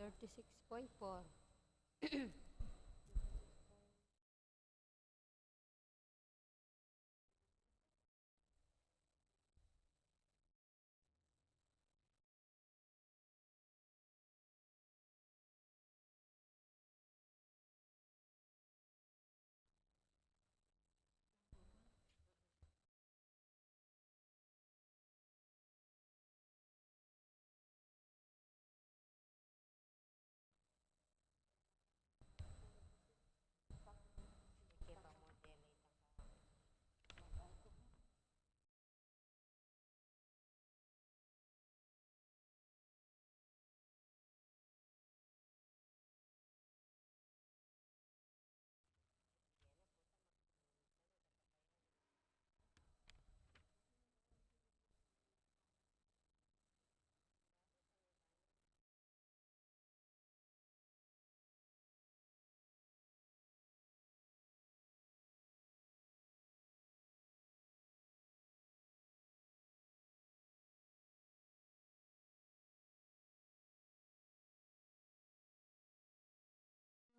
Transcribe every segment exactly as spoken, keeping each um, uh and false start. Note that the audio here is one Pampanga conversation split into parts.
Forty-six point four.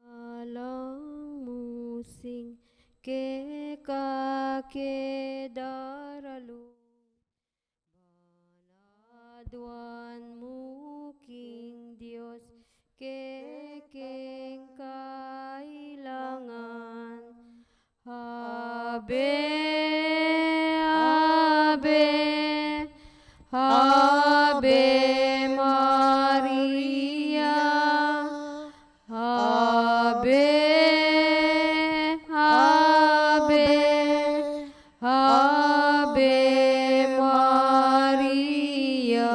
Alang mu sing keka ke daralu. Banaduan mu king Dios kekeng kailangan. Ave, Ave, Ave Maria. Ave, Ave, Ave Maria.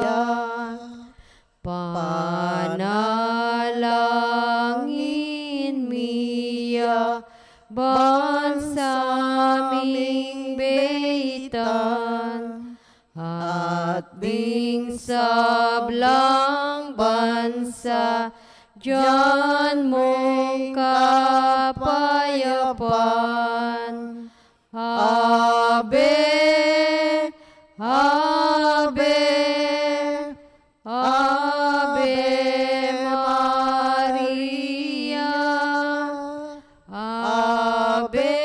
Panalangin mi ya bansa ming beitan, at ding sablang bansa, dian mung kapayapan. Ave, Ave, Ave Maria. Ave,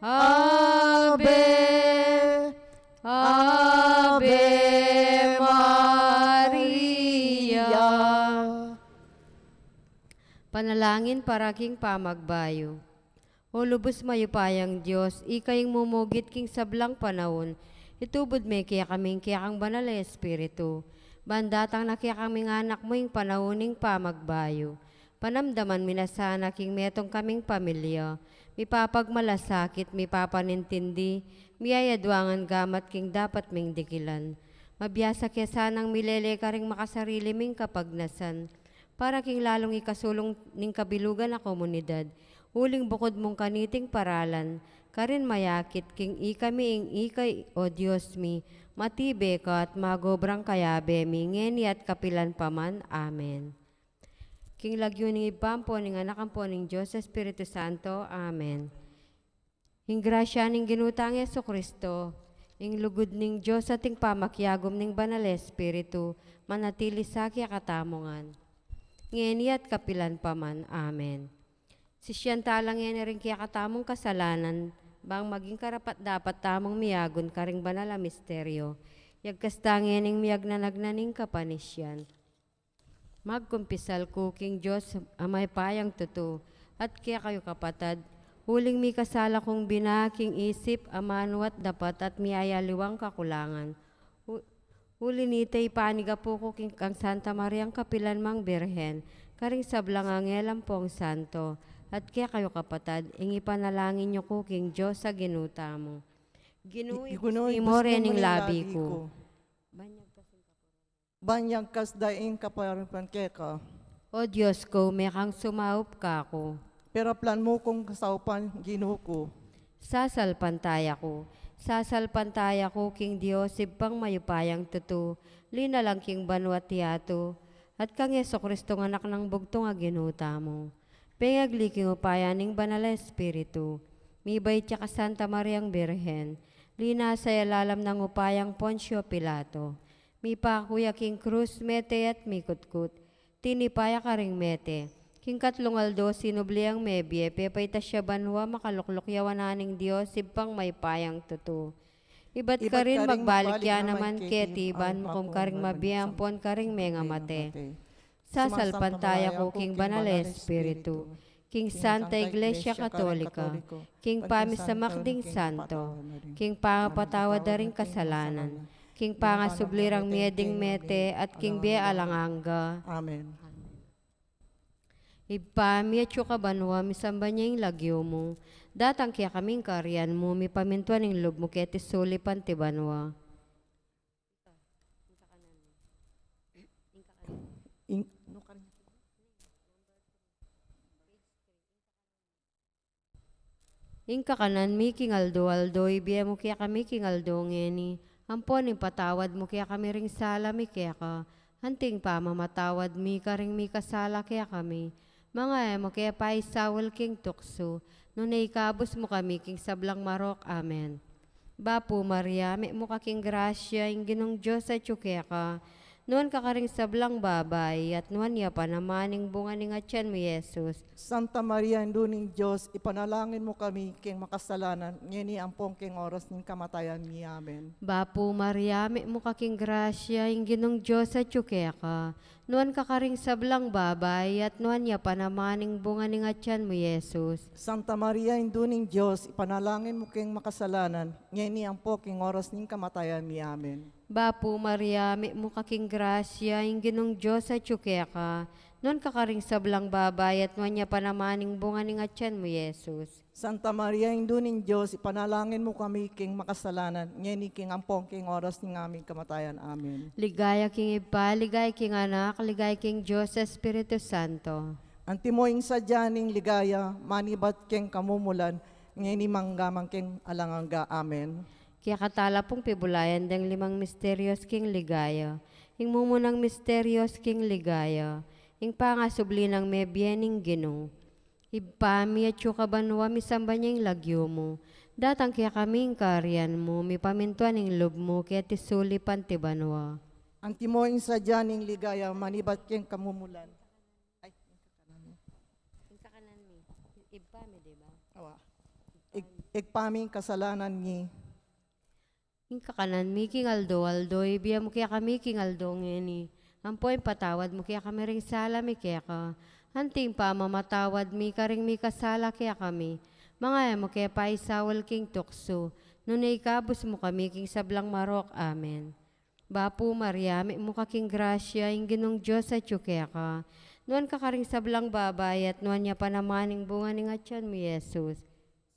Ave, Ave Maria. Panalangin para king pamagbayu. O lubus mayupayang Dios, ika ing mumugit king sablang panaun, itubud me kekami ing kekang Banal a Espiritu, ban datang na kekami ing anak mu ing panaun ning pamagbayu. Panamdaman mi na sana king metung kaming pamilya, mipapagmalasakit, mipapanintindi, miyayaduangan gamat king dapat ming dikilan. Mabiasa ke sanang milele karing makasarili ming kapagnasan, para king lalung ikasulung ning kabilugan a komunidad. Uling bukud mung kaniting paralan, karin mayakit king ikami ing ika, o Dios mi, matibe ka at magobrang kayabe mi, ngeni at kapilan pa man. Amen. King lagyu ning Ibpa, ampo ning Anak, ampo ning Dios Espiritu Santo. Amen. Ing grasya ning Ginu tang Jesucristo, ing lugud ning Dios, at ing pamakiagum ning Banal a Espiritu, manatili sa kekatamu ngan, ngeni at kapilan pa man. Amen. Sisian tala ngeni ring kekatamung kasalanan, bang maging karapat-dapat tamung miyagun karing banal a misteryo. Yagkas ta ngening miyagnanagnan ning kapanisian. Magkumpisal ku king Dios a mayupayang tutu, at kekayu kapatad, uling mikasala kung bina king isip, amanu at dapat, at miyayaliwang kakulangan. U-, uli nita ipanigapu ku king kang Santa Mariang kapilan mang Birhen, karing sablang anghel ampong santo, at kekayu kapatad, ing ipanalangin yu ku king Dios a Ginu tamu. Ginu, i-, Ginu, ibus mu ring labi ku. Banyag kas da ing kapayarian keka. O Dios ku, mekang sumaup kaku. Peraplan mu kung kasaupan, Ginu ku. Sasalpantaya ku. Sasalpantaya ku king Dios, Ibpang mayupayang tutu, linalang king banua't yatu, at kang Jesucristong Anak nang bugtung a Ginu tamu. Pengagli king upaya ning Banal a Espiritu, mibait ya ka Santa Mariang Birhen, linasa ya lalam nang upayang Poncio Pilato, mipaku ya king krus, mete at mikutkut, tinipa ya karing mete. King katlung aldo, sinubli yang mebie, pepaitas ya banua, makalukluk ya wanan ning Dios, Ibpang mayupayang tutu. Ibat karin magbalik ya naman keti, ban makum karing mabie ampon karing mengamate. Sasalpantaya ku king Banal a Espiritu, king Santa Iglesia Katolika, king pamisamak ding santo, king pangapatawad da ring kasalanan, king pangasubli rang mie ding mete, at king bie alang angga. Amen. Ibpa mi, atsu ka banua, misamban ya ing lagyu mu. Datang kekami ing kayarian mu, mipamintuan ing lub mu keti sulip anti banua. Ing-, Ing kakanan mi king aldo-aldo, ibie mu kekami king aldo ngeni, ampon ipatawad mu kekami ring sala mi keka, anti ing pamamatawad mi karing mikasala kekami. Manga e mu ke paisaul king tuksu, nune ikabus mu kami king sablang marok. Amen. Bapu Maria, mitmu ka king grasya, ing Ginung Dios atyu keka. Nuan ka karing sablang babai, at nuan ya pa naman ing bunga ning atyan mu, Jesus. Santa Maria, Indu ning Dios, ipanalangin mu kami king makasalanan, ngeni ampon king oras ning kamatayan mi. Amen. Bapu Maria, mitmu ka king grasya, ing Ginung Dios atyu keka. Nuan ka karing sablang babai, at nuan ya pa naman ing bunga ning atyan mu, Jesus. Santa Maria, Indu ning Dios, ipanalangin mu king makasalanan, ngeni ampo king oras ning kamatayan mi. Amen. Bapu Maria, mitmu ka king grasya, ing Ginung Dios atyu keka. Nuan ka karing sablang babai, at nuan ya pa naman ing bunga ning atyan mu, Jesus. Santa Maria, Indu ning Dios, ipanalangin mu kami king makasalanan, ngeni king ampon king oras ning aming kamatayan. Amen. Ligaya king Ibpa, ligaya king Anak, ligaya king Dios Espiritu Santo. Antimo ing sadya ning ligaya, manibat king kamumulan, ngeni mangga man king alang angga. Amen. Keka tala pung pibulayan deng limang misterios king ligaya. Ing mumunang misterios king ligaya, ing pangasubli nang mebie ning Ginu. Ibpa mi, atyu ka banua, misamban ya ing lagyu mu. Datang kekami ing kayarian mu, mipamintuan ing lub mu, keti sulip anti banua. Antimo ing sadya ning ligaya, manibat king kamumulan. Ay, ing kakanan mi. Ing kakanan mi. Ibpa mi, di ba? Awa. Ig-, Ibpa mi, ing kasalanan mi. Ing kakanan mi king aldo-aldo, ibie mu kekami king aldo ngeni. Ampo ipatawad mu kekami ring sala mi keka. Anti ing pamamatawad mi karing mikasala kekami. Manga e mu ke paisaul king tuksu. Nune ikabus mu kami king sablang marok. Amen. Bapu Maria, mitmu ka king grasya, ing Ginung Dios atyu keka. Nuan ka karing sablang babai, at nuan ya pa naman ing bunga ning atyan mu, Jesus.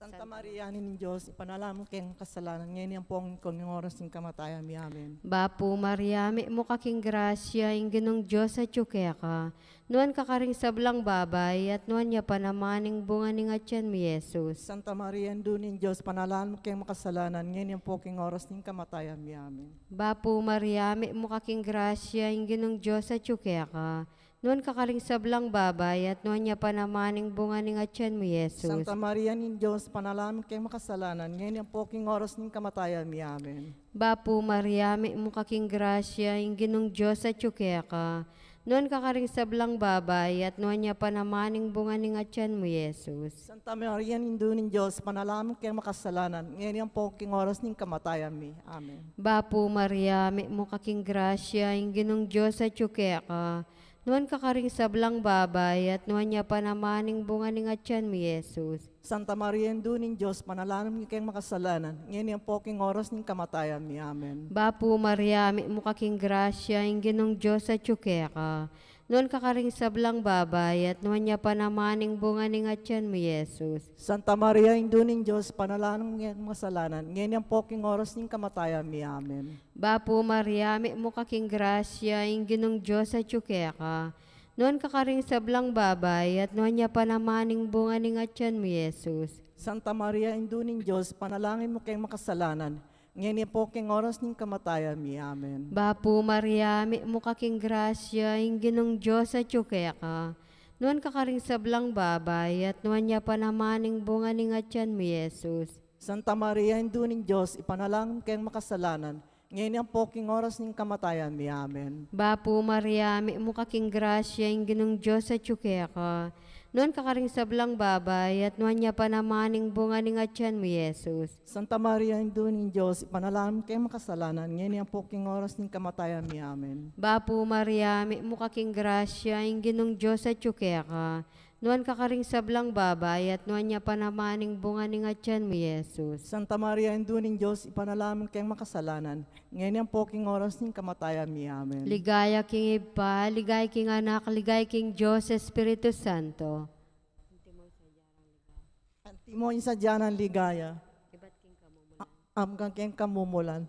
Santa Maria, Ina ning Dios, ipanalangin mu keng makasalanan, ngeni ampon king oras ning kamatayan mi. Amen. Bapu Maria, mitmu ka king grasya, ing Ginung Dios atyu keka. Nuan ka karing sablang babai, at nuan ya pa naman ing bunga ning atyan mu, Jesus. Santa Maria, Indu ning Dios, ipanalangin mu keng makasalanan, ngeni ampon king oras ning kamatayan mi. Amen. Bapu Maria, mitmu ka king grasya, ing Ginung Dios atyu keka. Nuan ka karing sablang babai, at nuan ya pa naman ing bunga ning atyan mu, Jesus. Santa Maria, Ina ning Dios, ipanalangin mu keng makasalanan, ngeni ampon king oras ning kamatayan mi. Amen. Bapu Maria, mitmu ka king grasya, ing Ginung Dios atyu keka. Nuan ka karing sablang babai, at nuan ya pa naman ing bunga ning atyan mu, Jesus. Santa Maria, Indu ning Dios, ipanalangin mu keng makasalanan, ngeni ampon king oras ning kamatayan mi. Amen. Bapu Maria, mitmu ka king grasya, ing Ginung Dios atyu keka. Nuan ka karing sablang babai, at nuan ya pa naman ing bunga ning atyan mu, Jesus. Santa Maria, Indu ning Dios, ipanalangin mu keng makasalanan, ngeni ampon king oras ning kamatayan mi. Amen. Bapu Maria, mitmu ka king grasya, ing Ginung Dios atyu keka. Nuan ka karing sablang babai, at nuan ya pa naman ing bunga ning atyan mu, Jesus. Santa Maria, Indu ning Dios, ipanalangin mu keng makasalanan, ngeni ampon king oras ning kamatayan mi. Amen. Bapu Maria, mitmu ka king grasya, ing Ginung Dios atyu keka. Nuan ka karing sablang babai, at nuan ya pa naman ing bunga ning atyan mu, Jesus. Santa Maria, Indu ning Dios, ipanalangin mu keng makasalanan, ngeni ampon king oras ning kamatayan mi. Amen. Bapu Maria, mitmu ka king grasya, ing Ginung Dios atyu keka. Nuan ka karing sablang babai, at nuan ya pa naman ing bunga ning atyan mu, Jesus. Santa Maria, Indu ning Dios, ipanalangin mu keng makasalanan, ngeni ampo king oras ning kamatayan mi. Amen. Bapu Maria, mitmu ka king grasya, ing Ginung Dios atyu keka. Nuan ka karing sablang babai, at nuan ya pa naman ing bunga ning atyan mu, Jesus. Santa Maria, Indu ning Dios, ipanalangin mu keng makasalanan, ngeni ampo king oras ning kamatayan mi. Amen. Bapu Maria, mitmu ka king grasya, ing Ginung Dios atyu keka. Nuan ka karing sablang babai, at nuan ya pa naman ing bunga ning atyan mu, Jesus. Santa Maria, Indu ning Dios, ipanalangin mu keng makasalanan, ngeni ampo king oras ning kamatayan mi. Amen. Ligaya king Ibpa, ligaya king Anak, ligaya king Dios Espiritu Santo. Antimo ing sadya nang ligaya. Anggang keng kamumulan.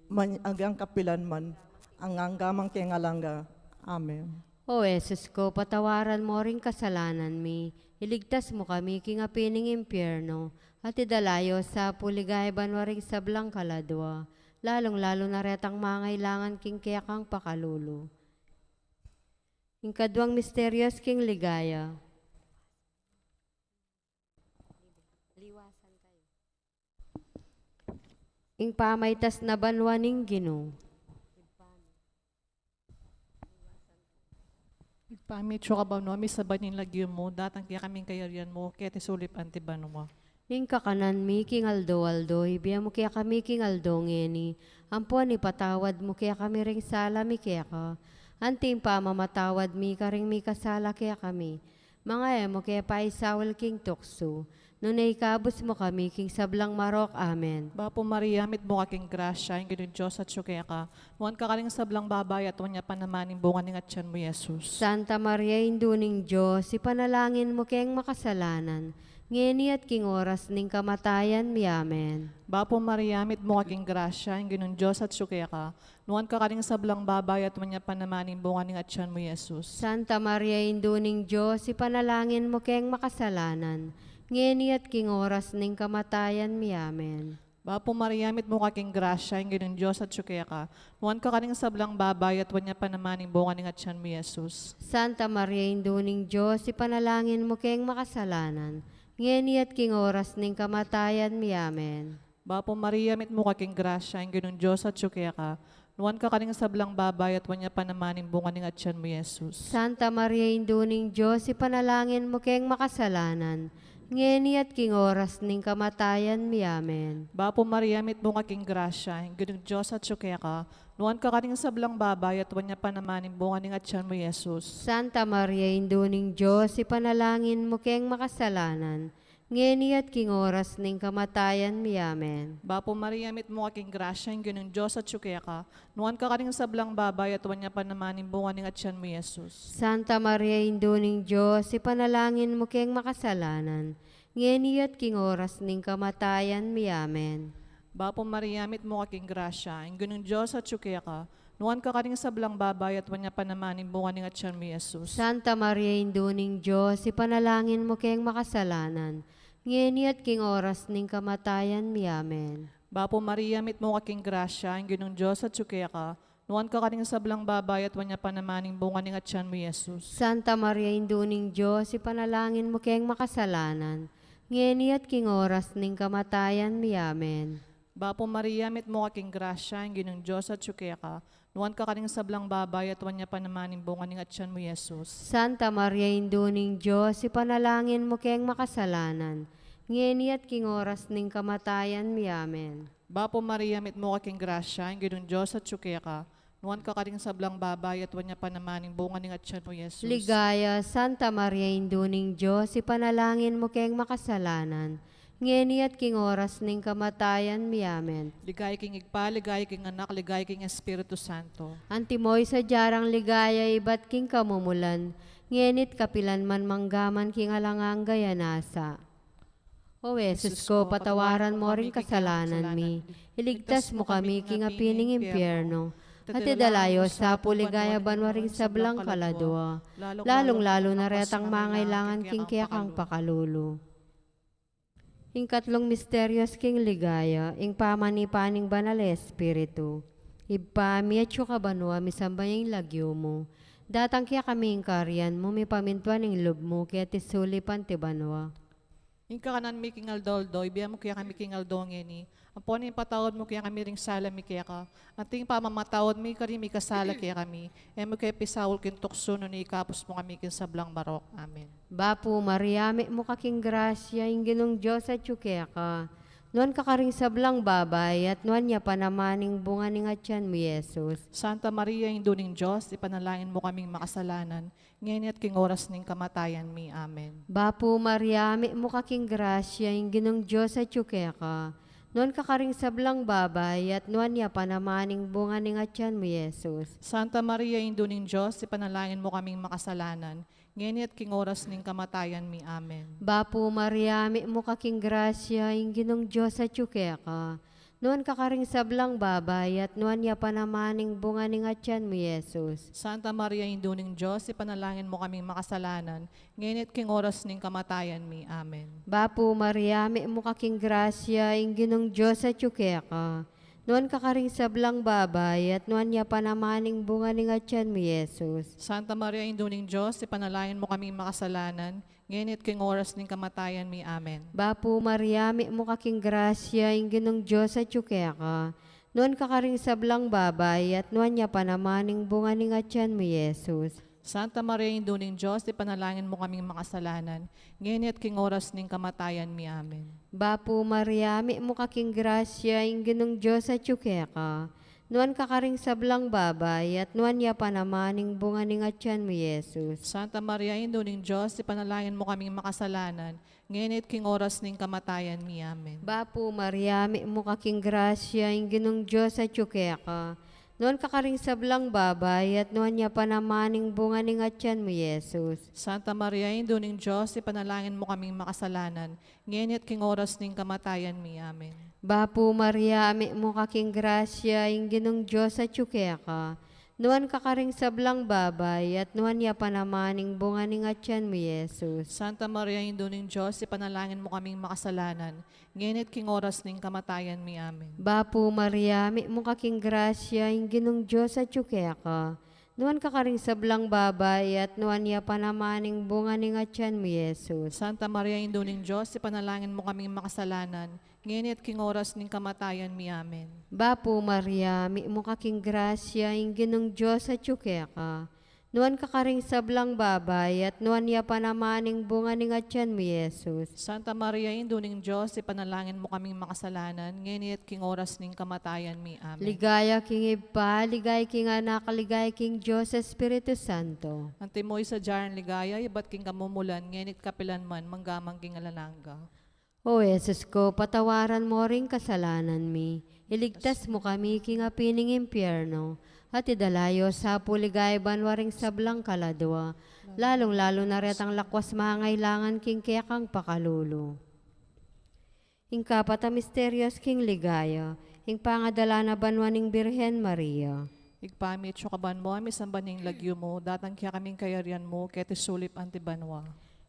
Man, anggang kapilan man. Anggang man keng alang angga. Amen. O Jesus ko, patawaran mo ring kasalanan mi, iligtas mo kami king api ning impyerno, at idala yo sa pu king banua ring sablang kaladua, lalung-lalu na retang mangailangan king kekang pakalulu. Ing kaduang misteryos king ligaya. Ing pamaitas na banua ning Ginu. Ibpa mi, atsu ka banua, misamban ya ing lagyu mu, datang kekami ing kayarian mu, keti sulip anti banua. Ing kakanan mi king aldo-aldo, ibie mu kekami king aldo ngeni, ampon ipatawad mu kekami ring sala mi keka, anti ing pamamatawad mi karing mikasala kekami. Manga e mu ke paisaul king tuksu, nune ikabus mu kami king sablang marok. Amen. Bapu Maria, mitmu ka king grasya, ing Ginung Dios atyu keka. Nuan ka karing sablang babai, at nuan ya pa naman ing bunga ning atyan mu, Jesus. Santa Maria, Indu ning Dios, ipanalangin mu keng makasalanan, ngeni at king oras ning kamatayan mi. Amen. Bapu Maria, mitmu ka king grasya, ing Ginung Dios atyu keka. Nuan ka karing sablang babai, at nuan ya pa naman ing bunga ning atyan mu, Jesus. Santa Maria, Indu ning Dios, ipanalangin mu keng makasalanan, ngeni at king oras ning kamatayan mi. Amen. Bapu Maria, mitmu ka king grasya, ing Ginung Dios atyu keka. Nuan ka karing sablang babai, at nuan ya pa naman ing bunga ning atyan mu, Jesus. Santa Maria, Indu ning Dios, ipanalangin mu keng makasalanan, ngeni at king oras ning kamatayan mi. Amen. Bapu Maria, mitmu ka king grasya, ing Ginung Dios atyu keka. Nuan ka karing sablang babai, at nuan ya pa naman ing bunga ning atyan mu, Jesus. Santa Maria, Indu ning Dios, ipanalangin mu keng makasalanan, ngeni at king oras ning kamatayan mi. Amen. Bapu Maria, mitmu ka king grasya, ing Ginung Dios atyu keka. Nuan ka karing sablang babai, at nuan ya pa naman ing bunga ning atyan mu, Jesus. Santa Maria, Indu ning Dios, ipanalangin mu keng makasalanan, ngeni at king oras ning kamatayan mi. Amen. Bapu Maria, mitmu ka king grasya, ing Ginung Dios atyu keka. Nuan ka karing sablang babai, at nuan ya pa naman ing bunga ning atyan mu, Jesus. Santa Maria, Indu ning Dios, ipanalangin mu keng makasalanan, ngeni at king oras ning kamatayan mi. Amen. Bapu Maria, mitmu ka king grasya, ing Ginung Dios atyu keka. Nuan ka karing sablang babai, at nuan ya pa naman ing bunga ning atyan mu, Jesus. Santa Maria, Indu ning Dios, ipanalangin mu keng makasalanan, ngeni at king oras ning kamatayan mi. Amen. Bapu Maria, mitmu ka king grasya, ing Ginung Dios atyu keka. Nuan ka karing sablang babai, at nuan ya pa naman ing bunga ning atyan mu, Jesus. Santa Maria, Indu ning Dios, ipanalangin mu keng makasalanan, ngeni at king oras ning kamatayan mi. Amen. Bapu Maria, mitmu ka king grasya, ing Ginung Dios atyu keka. Nuan ka karing sablang babai, at nuan ya pa naman ing bunga ning atyan mu, Jesus. Santa Maria, Indu ning Dios, ipanalangin mu keng makasalanan, ngeni at king oras ning kamatayan mi. Amen. Bapu Maria, mitmu ka king grasya, ing Ginung Dios atyu keka. Nuan ka karing sablang babai, at nuan ya pa naman ing bunga ning atyan mu, Jesus. Ligaya, Santa Maria, Indu ning Dios, ipanalangin mu keng makasalanan, ngeni at king oras ning kamatayan mi. Amen. Ligaya king Ibpa, ligaya king Anak, ligaya king Espiritu Santo. Antimo ing sadya rang ligaya ibat king kamumulan, ngeni at kapilan man, mangga man king alang angga. Amen. O Jesus ko, patawaran mo ring kasalanan mi, iligtas mo kami king api ning impyerno, at idala yo sa pu king banua ring sablang kaladua, lalung-lalu na retang mangailangan king kekang pakalulu. Ing katlung misteryos king ligaya, ing pamanipa ning Banal Espiritu. Ibpa mi, atsu ka banua, misamban ya ing lagyu mu. Datang kekami ing kayarian mu, mipamintuan ing lub mu, keti sulip anti banua. Ing kakanan mi king aldo-aldo, ibie mu kekami king aldo ngeni. Ampon ipatawad mu kekami ring sala mi keka, anti ing pamamatawad mi karing mikasala kekami. E mu ke pisaul king tuksu, nune ikabus mu kami king sablang marok. Amen. Bapu Maria, mitmu ka king grasya, ing Ginung Dios atyu keka. Nuan ka karing sablang babai, at nuan ya pa naman ing bunga ning atyan mu, Jesus. Santa Maria, Indu ning Dios, ipanalangin mu kaming makasalanan, ngeni at king oras ning kamatayan mi. Amen. Bapu Maria, mitmu ka king grasya, ing Ginung Dios atyu keka. Nuan ka karing sablang babai, at nuan ya pa naman ing bunga ning atyan mu, Jesus. Santa Maria, Indu ning Dios, ipanalangin mu kaming makasalanan, ngeni at king oras ning kamatayan mi. Amen. Bapu Maria, mitmu ka king grasya, ing Ginung Dios atyu keka. Nuan ka karing sablang babai, at nuan ya pa naman ing bunga ning atyan mu, Jesus. Santa Maria, Indu ning Dios, ipanalangin mu kaming makasalanan, ngeni at king oras ning kamatayan mi. Amen. Bapu Maria, mitmu ka king grasya, ing Ginung Dios atyu keka. Nuan ka karing sablang babai, at nuan ya pa naman ing bunga ning atyan mu, Jesus. Santa Maria, Indu ning Dios, ipanalangin mu kaming makasalanan, ngeni at king oras ning kamatayan mi. Amen. Bapu Maria, mitmu ka king grasya, ing Ginung Dios atyu keka. Nuan ka karing sablang babai, at nuan ya pa naman ing bunga ning atyan mu, Jesus. Santa Maria, Indu ning Dios, ipanalangin mu kaming makasalanan, ngeni at king oras ning kamatayan mi. Amen. Bapu Maria, mitmu ka king grasya, ing Ginung Dios atyu keka. Nuan ka karing sablang babai, at nuan ya pa naman ing bunga ning atyan mu, Jesus. Santa Maria, Indu ning Dios, ipanalangin mu kaming makasalanan, ngeni at king oras ning kamatayan mi. Amen. Bapu Maria, mitmu ka king grasya, ing Ginung Dios atyu keka. Nuan ka karing sablang babai, at nuan ya pa naman ing bunga ning atyan mu, Jesus. Santa Maria, Indu ning Dios, ipanalangin mu kaming makasalanan, ngeni at king oras ning kamatayan mi. Amen. Bapu Maria, mitmu ka king grasya, ing Ginung Dios atyu keka. Nuan ka karing sablang babai, at nuan ya pa naman ing bunga ning atyan mu, Jesus. Santa Maria, Indu ning Dios, ipanalangin mu kaming makasalanan, ngeni at king oras ning kamatayan mi. Amen. Bapu Maria, mitmu ka king grasya, ing Ginung Dios atyu keka. Nuan ka karing sablang babai, at nuan ya pa naman ing bunga ning atyan mu, Jesus. Santa Maria, Indu ning Dios, ipanalangin mu kaming makasalanan, ngeni at king oras ning kamatayan mi. Amen. Bapu Maria, mitmu ka king grasya, ing Ginung Dios atyu keka. Nuan ka karing sablang babai, at nuan ya pa naman ing bunga ning atyan mu, Jesus. Santa Maria, Indu ning Dios, ipanalangin mu kaming makasalanan, ngeni at king oras ning kamatayan mi. Amen. Ligaya king Ibpa, ligaya king Anak, ligaya king Dios Espiritu Santo. Antimo ing sadya ning ligaya ibat king kamumulan, ngeni at kapilan man, mangga man king alang angga. O Jesus ku, patawaran mu ring kasalanan mi, iligtas mu kami king api ning impyerno, at idala yu sa pu king ligaya banua ring sablang kaladua, lalung-lalu na retang lakwas mangailangan king kekang pakalulu. Ing kapat a misteryus king ligaya, ing pangadala na banua ning Birhen Maria. Ibpa mi, atsu ka banua, misamban ya ing lagyu mu, datang kekami ing kayarian mu, keti sulip anti banua.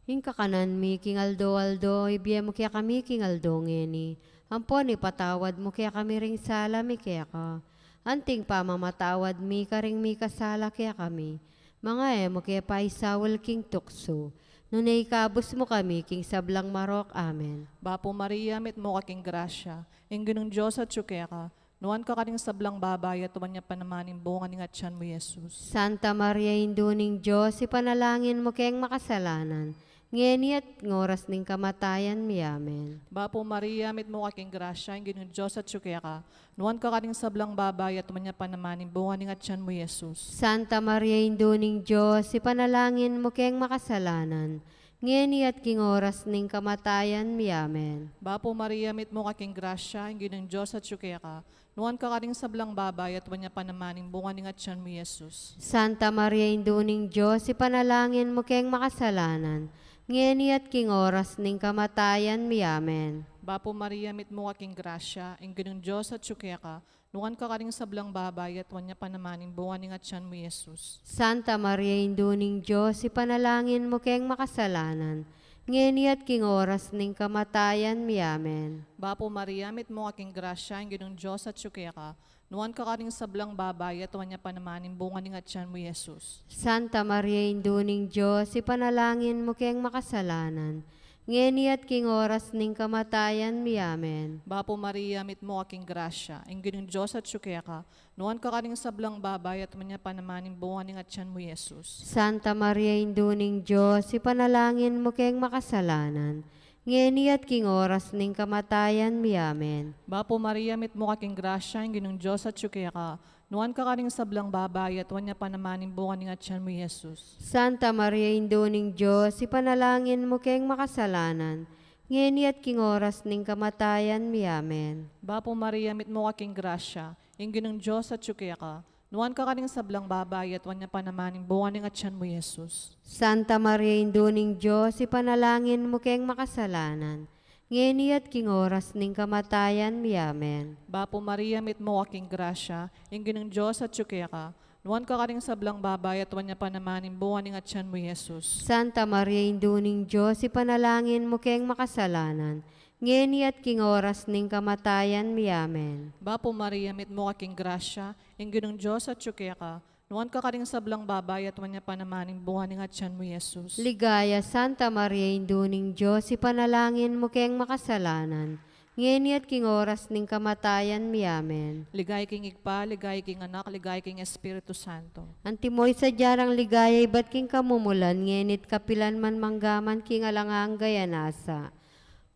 Ing kakanan mi king aldo-aldo, ibie mu kekami king aldo ngeni. Ampon ipatawad mu kekami ring sala mi keka, anti ing pamamatawad mi karing mikasala kekami. Manga e mu ke paisaul king tuksu, nune ikabus mu kami king sablang marok. Amen. Bapu Maria, mitmu ka king grasya, ing Ginung Dios atyu keka. Nuan ka karing sablang babai, at nuan ya pa naman ing bunga ning atyan mu, Jesus. Santa Maria, Indu ning Dios, ipanalangin mu keng makasalanan, ngeni at king oras ning kamatayan mi. Amen. Bapu Maria, mitmu ka king grasya, ing Ginung Dios atyu keka. Nuan ka karing sablang babai, at nuan ya pa naman ing bunga ning atyan mu, Jesus. Santa Maria, Indu ning Dios, ipanalangin mu keng makasalanan, ngeni at king oras ning kamatayan mi. Amen. Bapu Maria, mitmu ka king grasya, ing Ginung Dios atyu keka. Nuan ka karing sablang babai, at nuan ya pa naman ing bunga ning atyan mu, Jesus. Santa Maria, Indu ning Dios, ipanalangin mu keng makasalanan, ngeni at king oras ning kamatayan mi. Amen. Bapu Maria, mitmu ka king grasya, ing Ginung Dios atyu keka. Nuan ka karing sablang babai, at nuan ya pa naman ing bunga ning atyan mu, Jesus. Santa Maria, Indu ning Dios, ipanalangin mu keng makasalanan, ngeni at king oras ning kamatayan mi. Amen. Bapu Maria, mitmu ka king grasya, ing Ginung Dios atyu keka. Nuan ka karing sablang babai, at nuan ya pa naman ing bunga ning atyan mu, Jesus. Santa Maria, Indu ning Dios, ipanalangin mu keng makasalanan, ngeni at king oras ning kamatayan mi. Amen. Bapu Maria, mitmu ka king grasya, ing Ginung Dios atyu keka, nuan ka karing sablang babai at nuan ya pa naman ing bunga ning atyan mu, Jesus. Santa Maria, Indu ning Dios, ipanalangin mu keng makasalanan, ngeni at king oras ning kamatayan mi. Amen. Bapu Maria, mitmu ka king grasya, ing Ginung Dios atyu keka, nuan ka karing sablang babai at nuan ya pa naman ing bunga ning atyan mu, Jesus. Santa Maria, Indu ning Dios, ipanalangin mu keng makasalanan, ngeni at king oras ning kamatayan mi. Amen. Bapu Maria, mitmu ka king grasya, ing Ginung Dios atyu keka, nuan ka karing sablang babai at nuan ya pa naman ing bunga ning atyan mu, Jesus. Santa Maria, Indu ning Dios, ipanalangin mu keng makasalanan, ngeni at king oras ning kamatayan mi. Amen. Bapu Maria, mitmu ka king grasya, ing Ginung Dios atyu keka, nuan ka karing sablang babai at nuan ya pa naman ing bunga ning atyan mu, Jesus. Santa Maria, Indu ning Dios, ipanalangin mu keng makasalanan, ngeni at king oras ning kamatayan mi. Amen. Bapu Maria, mitmu ka king grasya, ing Ginung Dios atyu keka, nuan ka karing sablang babai at nuan ya pa naman ing bunga ning atyan mu, Jesus. Ligaya, Santa Maria, Indu ning Dios, ipanalangin mu keng makasalanan, ngeni at king oras ning kamatayan mi. Amen. Ligaya king Ibpa, ligaya king Anak, ligaya king Espiritu Santo. Antimo ing sadya rang ligaya ibat king kamumulan, ngeni at kapilan man, mangga man king alang angga. Amen.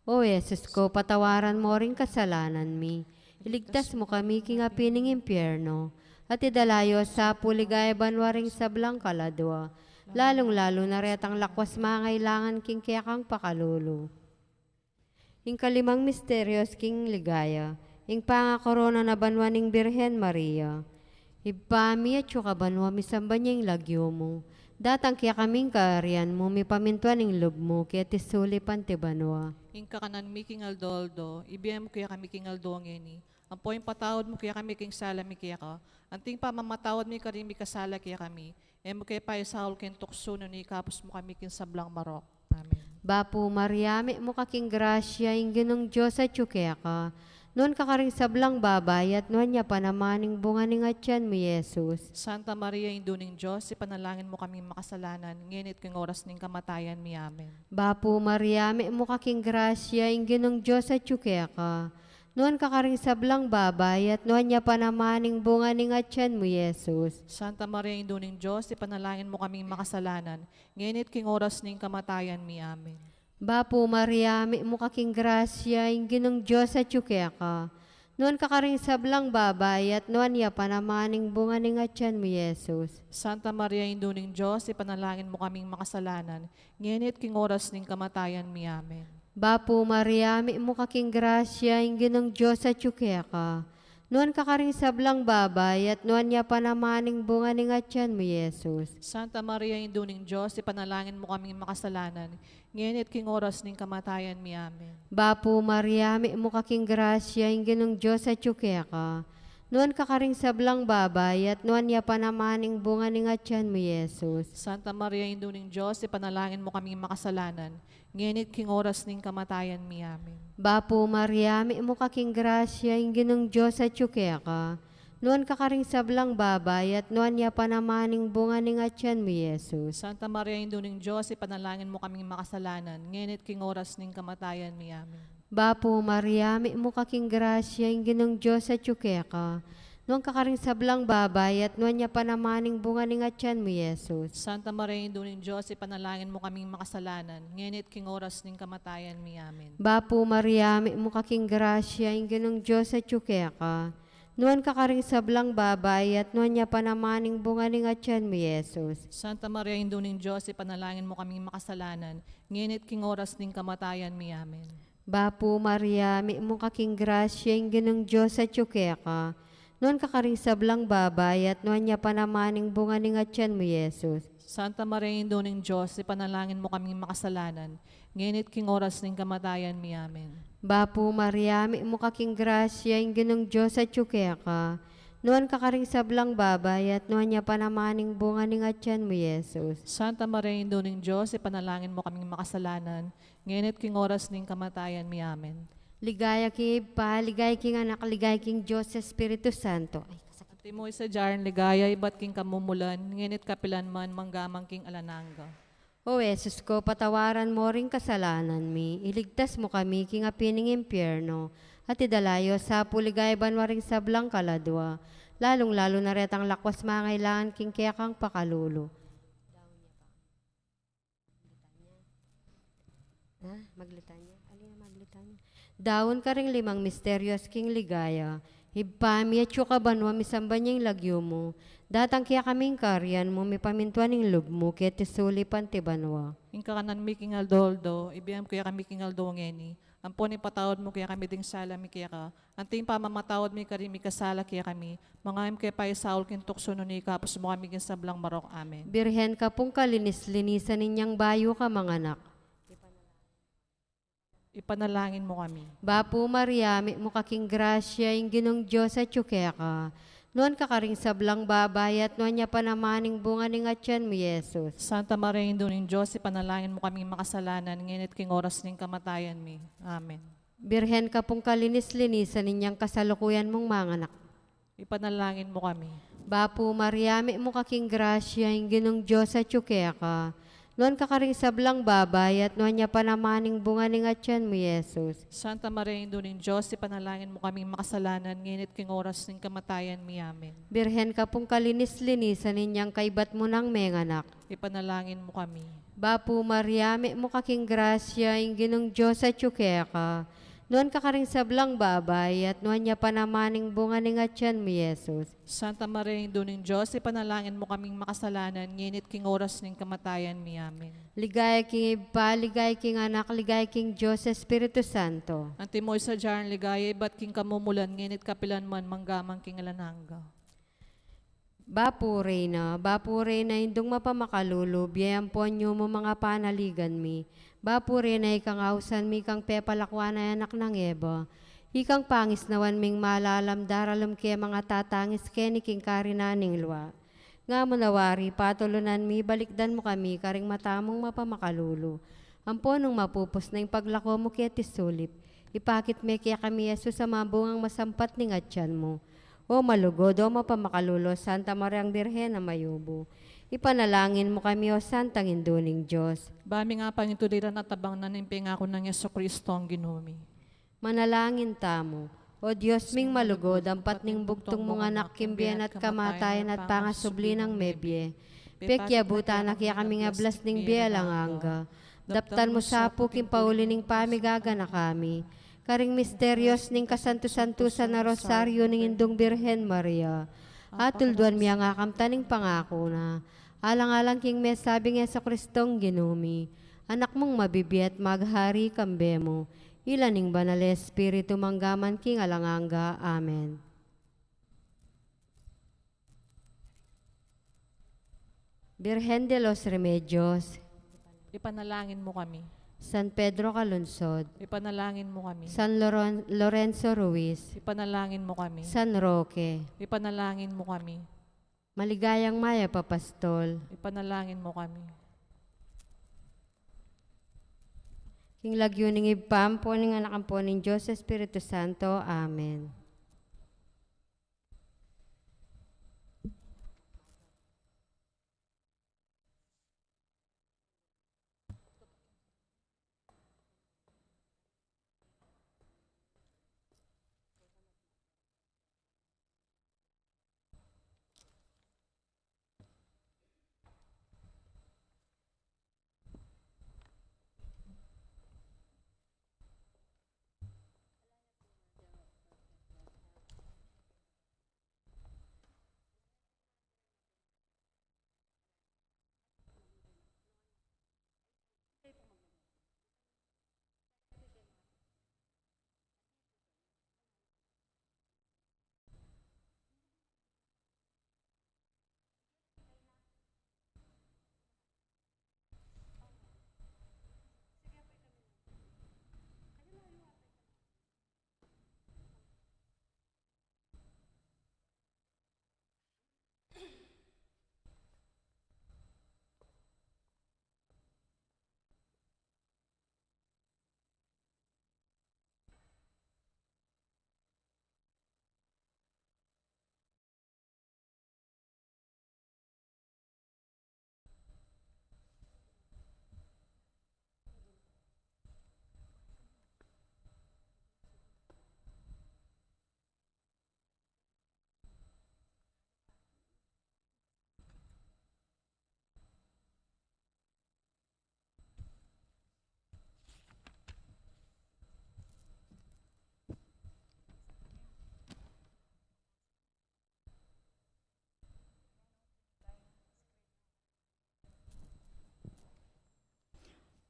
O Jesus ko, patawaran mo ring kasalanan mi, iligtas mo kami king api ning impyerno, at idala yo sa pu king banua ring sablang kaladua, lalung-lalu na retang lakwas mangailangan king kekang pakalulu. Ing kalimang misteryos king ligaya, ing pangakorona na banua ning Birhen Maria. Ibpa mi, atsu ka banua, misamban ya ing lagyu mu. Datang kekami ing kaarian mu, mipamintuan ing lub mu, keti sulip anti banua. Ing kakanan mi king aldo-aldo, ibie mu kekami king aldo ngeni. Ampo ipatawad mu kekami king sala mi keka, anti ing pamamatawad mi karing mikasala kekami. E mu ke paisaul king tuksu, nune ikabus mu kami king sablang marok. Amen. Bapu Maria, mitmu ka king grasya, ing Ginung Dios atyu keka. Nuan ka karing sablang babai, at nuan ya pa naman ing bunga ning atyan mu, Jesus. Santa Maria, Indu ning Dios, ipanalangin mu kaming makasalanan, ngeni at king oras ning kamatayan mi. Amen. Bapu Maria, mitmu ka king grasya, ing Ginung Dios atyu keka. Nuan ka karing sablang babai, at nuan ya pa naman ing bunga ning atyan mu, Jesus. Santa Maria, Indu ning Dios, ipanalangin mu kaming makasalanan, ngeni at king oras ning kamatayan mi. Amen. Bapu Maria, mitmu ka king grasya, ing Ginung Dios atyu keka. Nuan ka karing sablang babai, at nuan ya pa naman ing bunga ning atyan mu, Jesus. Santa Maria, Indu ning Dios, ipanalangin mu kaming makasalanan, ngeni at king oras ning kamatayan mi. Amen. Bapu Maria, mitmu ka king grasya, ing Ginung Dios atyu keka. Nuan ka karing sablang babai, at nuan ya pa naman ing bunga ning atyan mu, Jesus. Santa Maria, Indu ning Dios, ipanalangin mu kaming makasalanan, ngeni at king oras ning kamatayan mi. Amen. Bapu Maria, mitmu ka king grasya, ing Ginung Dios atyu keka. Nuan ka karing sablang babai, at nuan ya pa naman ing bunga ning atyan mu, Jesus. Santa Maria, Indu ning Dios, ipanalangin mu kaming makasalanan, ngeni at king oras ning kamatayan mi. Amen. Bapu Maria, mitmu ka king grasya, ing Ginung Dios atyu keka. Nuan ka karing sablang babai, at nuan ya pa naman ing bunga ning atyan mu, Jesus. Santa Maria, Indu ning Dios, ipanalangin mu kaming makasalanan, ngeni at king oras ning kamatayan mi. Amen. Bapu Maria, mitmu ka king grasya, ing Ginung Dios atyu keka. Nuan ka karing sablang babai, at nuan ya pa naman ing bunga ning atyan mu, Jesus. Santa Maria, Indu ning Dios, ipanalangin mu kaming makasalanan, ngeni at king oras ning kamatayan mi. Amen. Bapu Maria, mitmu ka king grasya, ing Ginung Dios atyu keka. Nuan ka karing sablang babai, at nuan ya pa naman ing bunga ning atyan mu, Jesus. Santa Maria, Indu ning Dios, ipanalangin mu kaming makasalanan, ngeni at king oras ning kamatayan mi. Amen. Bapu Maria, mitmu ka king grasya, ing Ginung Dios atyu keka. Nuan ka karing sablang babai, at nuan ya pa naman ing bunga ning atyan mu, Jesus. Santa Maria, Indu ning Dios, ipanalangin mu kaming makasalanan, ngeni at king oras ning kamatayan mi. Amen. Bapu Maria, mitmu ka king grasya, ing Ginung Dios atyu keka. Nuan ka karing sablang babai, at nuan ya pa naman ing bunga ning atyan mu, Jesus. Santa Maria, Indu ning Dios, ipanalangin mu kaming makasalanan, ngeni at king oras ning kamatayan mi. Amen. Ligaya king Ibpa, ligaya king Anak, ligaya king Dios Espiritu Santo. Ay, kasakit. Antimo ing sadya rang ligaya, ibat king kamumulan, ngeni at kapilan man, mangga man king alang angga. O Jesus ko, patawaran mo ring kasalanan mi, iligtas mo kami king api ning impyerno, at idala yo sa pu king ligaya banua ring sablang kaladua, lalung-lalu na retang lakwas mangailangan king kekang pakalulu. Ha? Maglitanya? Alin ang maglitanya? Daun karing limang misterios king ligaya. Ibpa mi, atsu ka banua, misamban ya ing lagyu mu. Datang kekami ing kayarian mu, mipamintuan ing lub mu, keti sulip anti banua. Ing kakanan mi king aldo-aldo, ibie mu kekami king aldo ngeni. Ampon ipatawad mu kekami ding sala mi keka, anti ing pamamatawad mi karing mikasala kekami. Manga e mu ke paisaul king tuksu, nune ikabus mu kami king sablang marok. Amen. Birhen ka pung kalinis-linisan, inyang bayu ka manganak. Ipanalangin mu kami. Bapu Maria, mitmu ka king grasya, ing Ginung Dios atyu keka. Nuan ka karing sablang babai, at nuan ya pa naman ing bunga ning atian mu, Jesus. Santa Maria, Indu ning Dios, ipanalangin mu kaming makasalanan, ngeni at king oras ning kamatayan mi. Amen. Birhen ka pung kalinis-linisan, inyang kasalukuyan mung manganak. Ipanalangin mu kami. Bapu Maria, mitmu ka king grasya, ing Ginung Dios atyu keka. Nuan ka karing sablang babai, at nuan ya pa naman ing bunga ning atian mu, Jesus. Santa Maria, Indu ning Dios, ipanalangin mu kaming makasalanan, ngeni at king oras ning kamatayan mi. Amen. Birhen ka pung kalinis-linisan, inyang kaibat mu nang menganak. Ipanalangin mu kami. Bapu Maria, mitmu ka king grasya, ing Ginung Dios atyu keka. Nuan ka karing sablang babai, at nuan ya pa naman ing bunga ning atian mu, Jesus. Santa Maria, Indu ning Dios, ipanalangin mu kaming makasalanan, ngeni at king oras ning kamatayan mi. Amen. Ligaya king Ibpa, ligaya king Anak, ligaya king Dios Espiritu Santo. Antimo ing sadya ning ligaya, ibat king kamumulan, ngeni at kapilan man, mangga man king alang angga. Bapu Reyna, Bapu Reyna, Indung mapamakalulu, bie ampon yumu manga panaligan mi. Bapu Reyna, ikang ausan mi kang pepalakuan a anak nang Eva. Ikang pangisnawan ming malalam daralum ke mangatatangis keni king karinan ning lua. Nga mu na wari, patulunan mi, balikdan mu kami karing mata mung mapamakalulu. Ampon nung mapupus na ing paglako mu keti sulip, ipakit me kekami i Jesus a mabungang masampat ning atian mu. O malugud, o mapamakalulu, Santa Mariang Birhen a mayumu, ipanalangin mu kami, o Santang Indu ning Dios. Ba ming apangintuliran at abang na ning pengaku nang Jesucristo a Ginu mi. Manalangin tamu. O Dios ming malugud, ampat ning bugtung mung Anak king bie na at kamatayan at pangasubli nang mebie, pekiabutan na kekami king ablas ning bie alang angga. Daptan mu sa pu king pauli ning pamigaganaka mi karing misterios ning kasantu-santusan a Rosaryo ning Indung Birhen Maria. Atulduan mi ing akamtan ning pangaku na. Alang-alang king mesabi nang Jesucristong Ginu mi, Anak mung mabibie at maghari kambe mu, ila ning Banal a Espiritu, mangga man king alang angga. Amen. Birhen de los Remedios. Ipanalangin mu kami. San Pedro Calungsod. Ipanalangin mu kami. San Loren-, Lorenzo Ruiz. Ipanalangin mu kami. San Roque. Ipanalangin mu kami. Maligayang mayap a pastol. Ipanalangin mu kami. King lagyu ning Ibpa, ampon ning Anak, ampon ning Dios Espiritu Santo. Amen.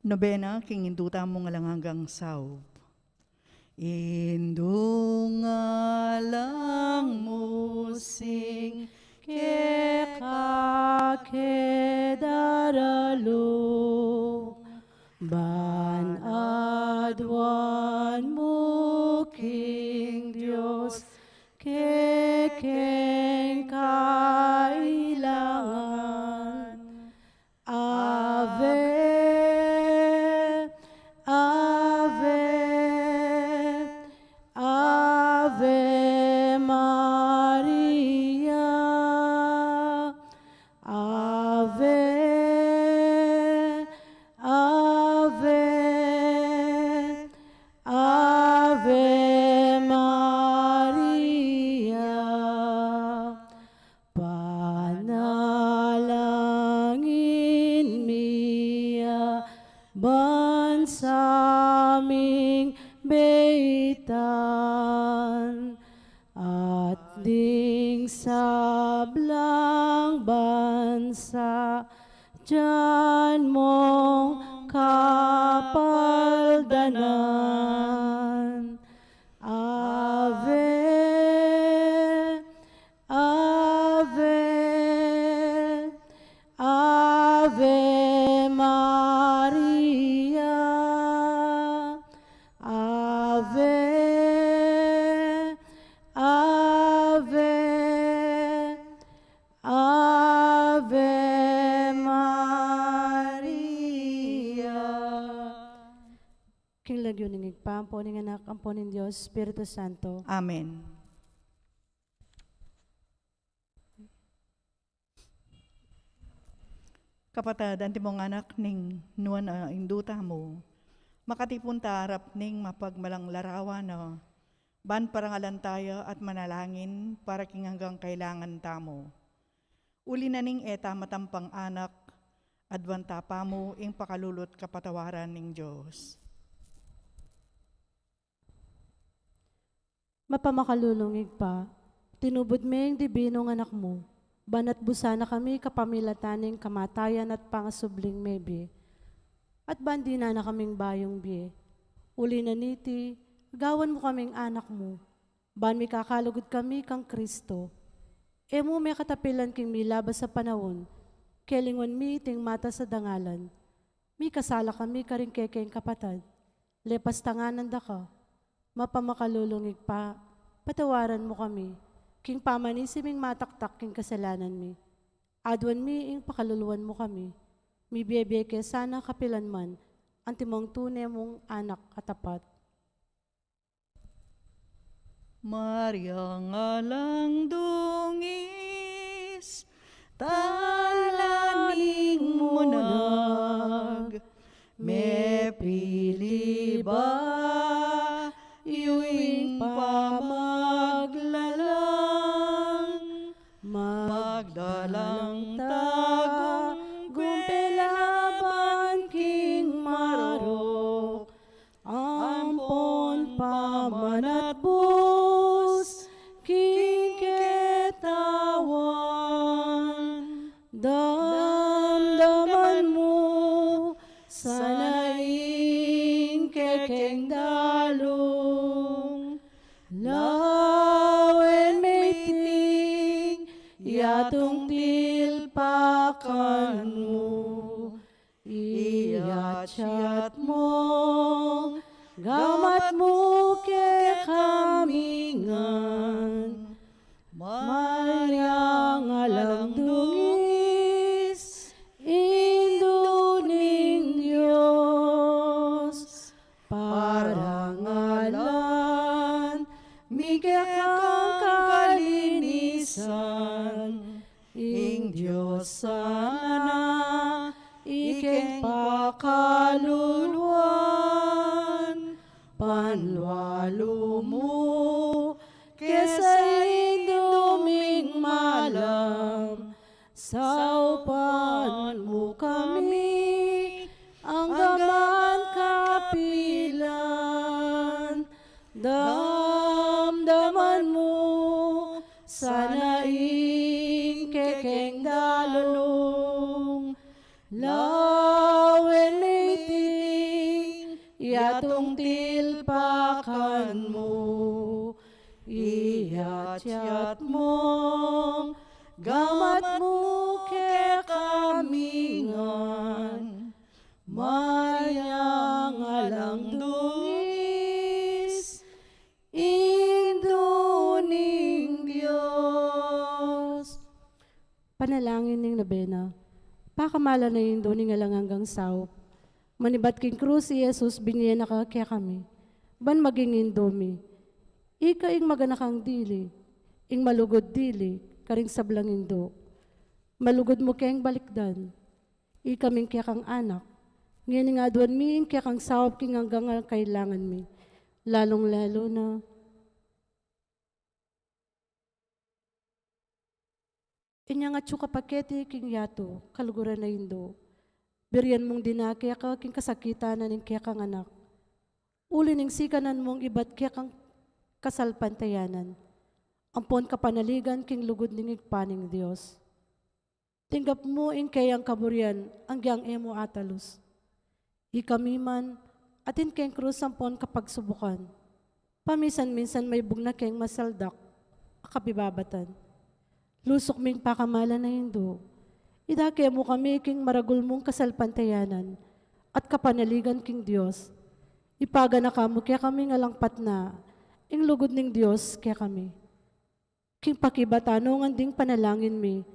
Nobena king Indu tamung alang anggang saup. Indu ngang alang mu sing keka ke daralung, ban aduan mu king Dios kekeng kailangan. Ave, Ave, Ave Maria. Ave, Ave, Ave Maria. Panalangin mi ya ban sa ming beitan, at ding sablang bansa dian mong kapaldanan. Ave, Ave, Ave Maria. Ave, Ave, Ave Maria. King lagyu ning Ibpa, ampo ning Anak, ampo ning Dios Espiritu Santo. Amen. Kapatad, antimong anak ning nuan a Indu tamu, makatipun ta arap ning mapagmalang larawan na ban parangalan taya at manalangin para king anggang kailangan tamu. Uli na ning e ta matampang anak, aduan ta pamu ing pakalulu't kapatawaran ning Dios. Mapamakalulung Ibpa, tinubud me ing dibinung Anak mu, ban atbusan na kami kapamilatan ning kamatayan at pangasubling mebie, at ban dinan na kaming bayung bie. Uli na niti, gawan mu kaming anak mu, ban mikakalugud kami kang Kristo. E mu mekatapilan king milabas a panaun, kelingwan mi iting matas a dangalan. Mikasala kami karing kekeng kapatad. Lepas ta ngan anda ka, mapamakalulung Ibpa, patawaran mu kami, king pamanisi ming mataktak king kasalanan mi. Aduan mi ing pakaluluan mu kami, mibie-bie ke sana kapilan man, antimong tune mung anak a tapat. Maria, alang dungis, tala ning munag, mepili ba yu ing pamaglalang, magdalang tagumpay laban king marok, ampon pamanatbus king ketawan. Damdaman mu sana ing kekeng dalung, lawen me iting yatung tilpakan mu. Iyatyat mung gamat mu kekami ngan, Maria, alang dungis, Indu ning Dios, parangalan mi kekang kalinisan, ing Dios sana ikeng pakaluluan, panlualu mu ke sa Indu ming malam, saupan mu kami anggaman kapilan. Damdaman mu sana ing kekeng dalung, lawen me iti Tung tilpakan mu, iyatyat mung gamat mu kekami ngan. Maryang alang dungis, Indu ning Dios. Panalangin ning nobena. Pakamalan a Indu ning alang anggang saup. Manibat king krus i Jesus, binie na ka kekami ban maging Indu mi. Ika ing maganakang dili, ing malugud dili karing sablang indu. Malugud mu keng balikdan. Ikaming kekang anak, ngening aduan mi ing kekang saup king anggang kailangan mi, lalung-lalu na inyang atyu ka pa keti king yatu, kaluguran a Indu. Birian mung dinake ka king kasakitan na ning kekang anak. Uli ning sikanan mung ibat kekang kasalpantayanan ampon kapanaligan king lugud ning Ibpa ning Dios. Tinggap mu ing keyang kaburian agyang e mu atalus. Ikami man, atin keng krus ampon kapagsubukan. Paminsan-minsan maibug na keng masaldak a kapibabatan. Lusuk ming pakamalan a Indu, idake mu kami king maragul mung kasalpantayanan at kapanaligan king Dios. Ipaganaka mu kekami nga langpat na ing lugud ning Dios kekami. King pakibatan ngan ding panalangin mi,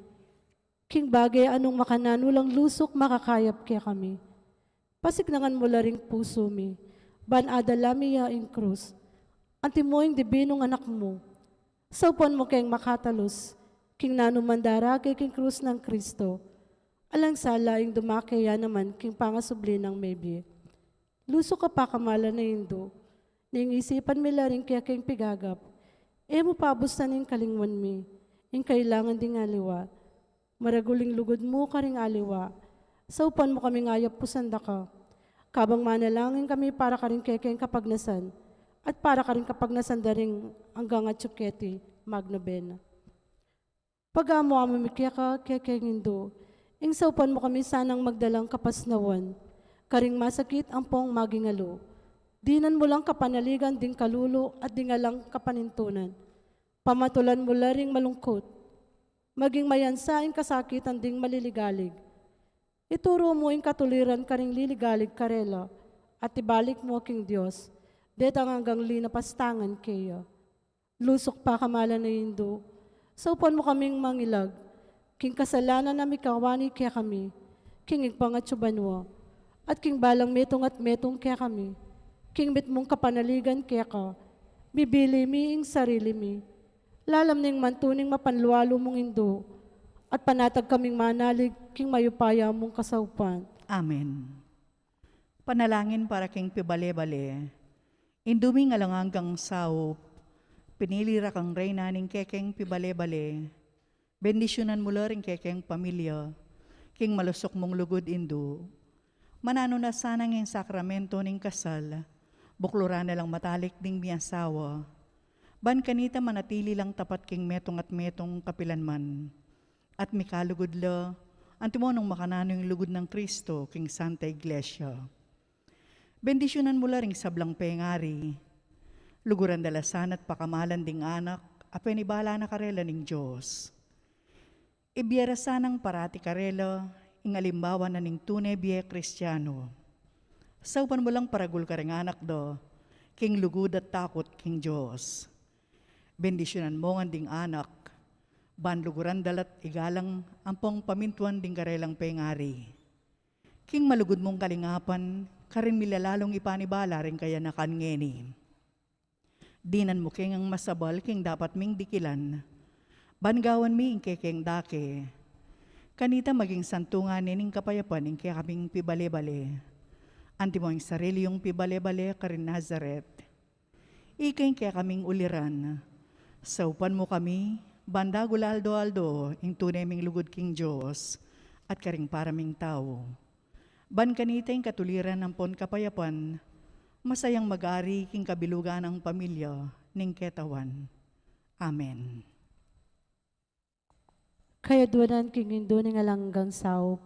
king bage a nung makananu lang lusuk makakayap kekami. Pasiknangan mu la ring pusu mi, ban adala mi ya ing krus, antimo ing dibinung anak mu. Saupan mu keng makatalus king nanu man darake king krus nang Kristo, alang sala ing dumake ya naman king pangasubli nang mebie. Lusuk a pakamalan a Indu, ning isipan mi la ring kekeng pigagap, e mu pabusan ing kalingwan mi ing kailangan ding aliwa. Maragul ing lugud mu karing aliwa, saupan mu kaming ayap pusan daka. Kabang manalangin kami para karing kekeng kapagnasan at para karing kapagnasan da ring anggang atyu keti, magnobena. Pagamu-amu mi keka, kekeng Indu, ing saupan mu kami sanang magdalang kapasnawan karing masakit ampong magingalu. Dinan mu lang kapanaligan ding kalulu at ding alang kapanintunan. Pamatulan mu la ring malungkut. Maging mayansa ing kasakitan ding maliligalig. Ituru mu ing katuliran karing liligalig karela at ibalik mu king Dios detang anggang linapastangan keya. Lusuk pakamalan a Indu, saupan mu kaming mangilag king kasalanan a mikawani kekami king Ibpang atsu banua, at king balang metung at metung kekami, king mitmung kapanaligan keka. Bibili mi ing sarili mi lalam ning mantuning mapanlualu mung Indu, at panatag kaming manalig king mayupaya mung kasaupan. Amen. Panalangin para king pibale-bale. Indu ming alang anggang saup, pinili ra kang reyna ning kekeng pibale-bale. Bendisyunan mu la ring kekeng pamilya king malusuk mung lugud, Indu. Mananu na sana ing sakramento ning kasal, bukluran na lang matalik ding miasawa. Ban kanita manatili lang tapat king metung at metung kapilanman. At mikalugud la, antimo nung makananu ing lugud nang Kristo king Santa Iglesia. Bendisyunan mu la ring sablang pengari. Luguran da la sana at pakamalan ding anak a penibala na karela ning Dios. Ibie ra sanang parati karela ing alimbawa na ning tune bie Kristiano. Saupan mu lang paragul karing anak da king lugud at takut king Dios. Bendisyunan mu ngan ding anak, ban luguran da la't igalang ampong pamintuan ding karelang pengari. King malugud mung kalingapan, karin mi la lalung ipanibala ring kayanakan ngeni. Dinan mu keng masabal king dapat ming dikilan. Ban gawan mi ing kekeng dake. Kanita maging santungan ne ning kapayapan ing kekaming pibale-bale. Antimo ing sarili yung pibale-bale karin Nazaret. Ika ing kekaming uliran. Saupan mu kami, ban dagul aldo-aldo ing tune ming lugud king Dios at karing para ming tau. Ban kanita ing katuliran ampon kapayapan, masayang mag-ari king kabilugan nang pamilya ning ketawan. Amen. Kayaduanan king Indu ning alang anggang saup,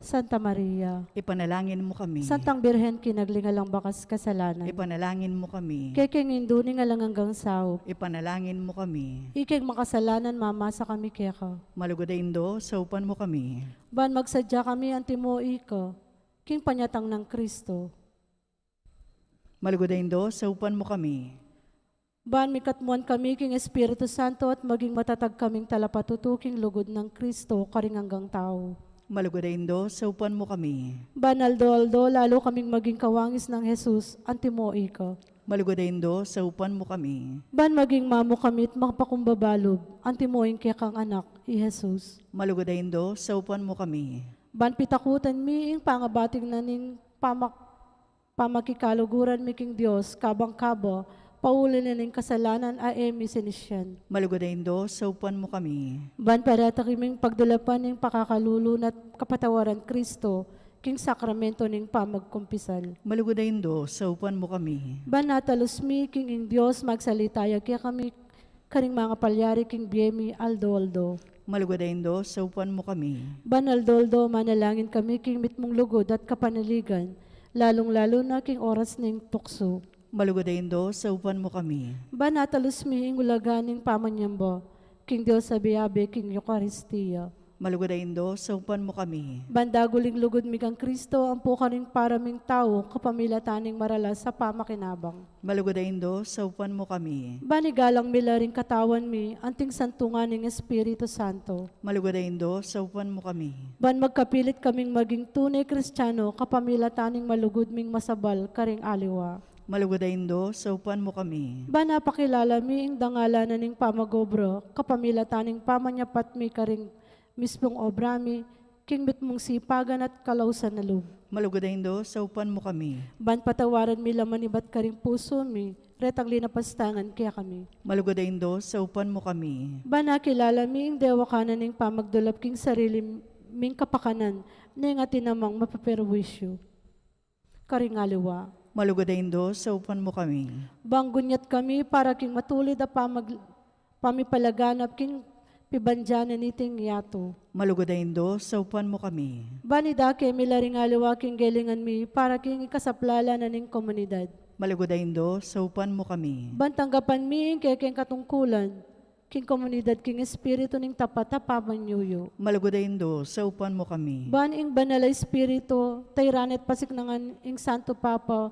Santa Maria. Ipanalangin mu kami. Santang Birhen, kinagli alang bakas kasalanan. Ipanalangin mu kami. Kekeng Indu ning alang anggang saup. Ipanalangin mu kami. Ikeng makasalanan, mamasa kami keka. Malugud a Indu, saupan mu kami. Ban magsadya kami antimo ika, king panyatang nang Kristo. Malugud a Indu, saupan mu kami. Ban mikatmuan kami king Espiritu Santo at maging matatag kaming talapatutu king lugud nang Kristo karing anggang tau. Malugud a Indu, saupan mu kami. Ban aldo-aldo lalu kaming maging kawangis nang Jesus antimo ika. Malugud a Indu, saupan mu kami. Ban maging mamu kami at makapakumbaba lub antimo ing kekang Anak, i Jesus. Malugud a Indu, saupan mu kami. Ban pitakutan mi ing pangabating na ning pamak- pamakikaluguran mi king Dios, kabang kaba, pauli na ning kasalanan a e mi sinisian. Malugud a Indu, saupan mu kami. Ban parati kaming pagdulapan ning pakakalulu na't kapatawaran Kristo, king sakramento ning pamagkumpisal. Malugud a Indu, saupan mu kami. Ban atalus mi king ing Dios magsalita ya kekami, karing mangapalyari king bie mi aldo-aldo. Malugud a Indu, saupan mu kami. Ban aldo-aldo manalangin kami king mitmung lugud at kapanaligan, lalung-lalu na king oras ning tuksu. Malugud a Indu, saupan mu kami. Ban atalus mi ing ulaga ning pamanyamba king Dios a biabe king Eukaristia. Malugud a Indu, saupan mu kami. Ban dagul ing lugud mi kang Kristo ampo karing para ming tau kapamilatan ning maralas a pamakinabang. Malugud a Indu, saupan mu kami. Ban igalang mi la ring katawan mi anting santungan ning Espiritu Santo. Malugud a Indu, saupan mu kami. Ban magkapilit kaming maging tune Kristiano kapamilatan ning malugud ming masabal karing aliwa. Malugud a Indu, saupan mu kami. Ban apakilala mi ing dangalan na ning pamag-obra kapamilatan ning pamanyapat mi karing mismung obra mi, king mitmung sipagan at kalausan na lub. Malugud a Indu, saupan mu kami. Ban patawaran mi la manibat karing pusu mi retang linapastangan kekami. Malugud a Indu, saupan mu kami. Ban akilala mi ing dewakan na ning pamagdulap king sarili ming kapakanan neng atin namang mapaperwisyu karing aliwa. Malugud a Indu, saupan mu kami. Ban gunyat kami para king matulid a pamag-, pamipalaganap king pibandian na niting yatu. Malugud a Indu, saupan mu kami. Ban idake mi la ring aliwa king gelingan mi para king ikasaplalan na ning komunidad. Malugud a Indu, saupan mu kami. Ban tanggapan mi ing kekeng katungkulan king komunidad king espiritu ning tapat a pamanyuyu. Malugud a Indu, saupan mu kami. Ban ing Banal a Espiritu, tairan at pasiknangan ing Santo Papa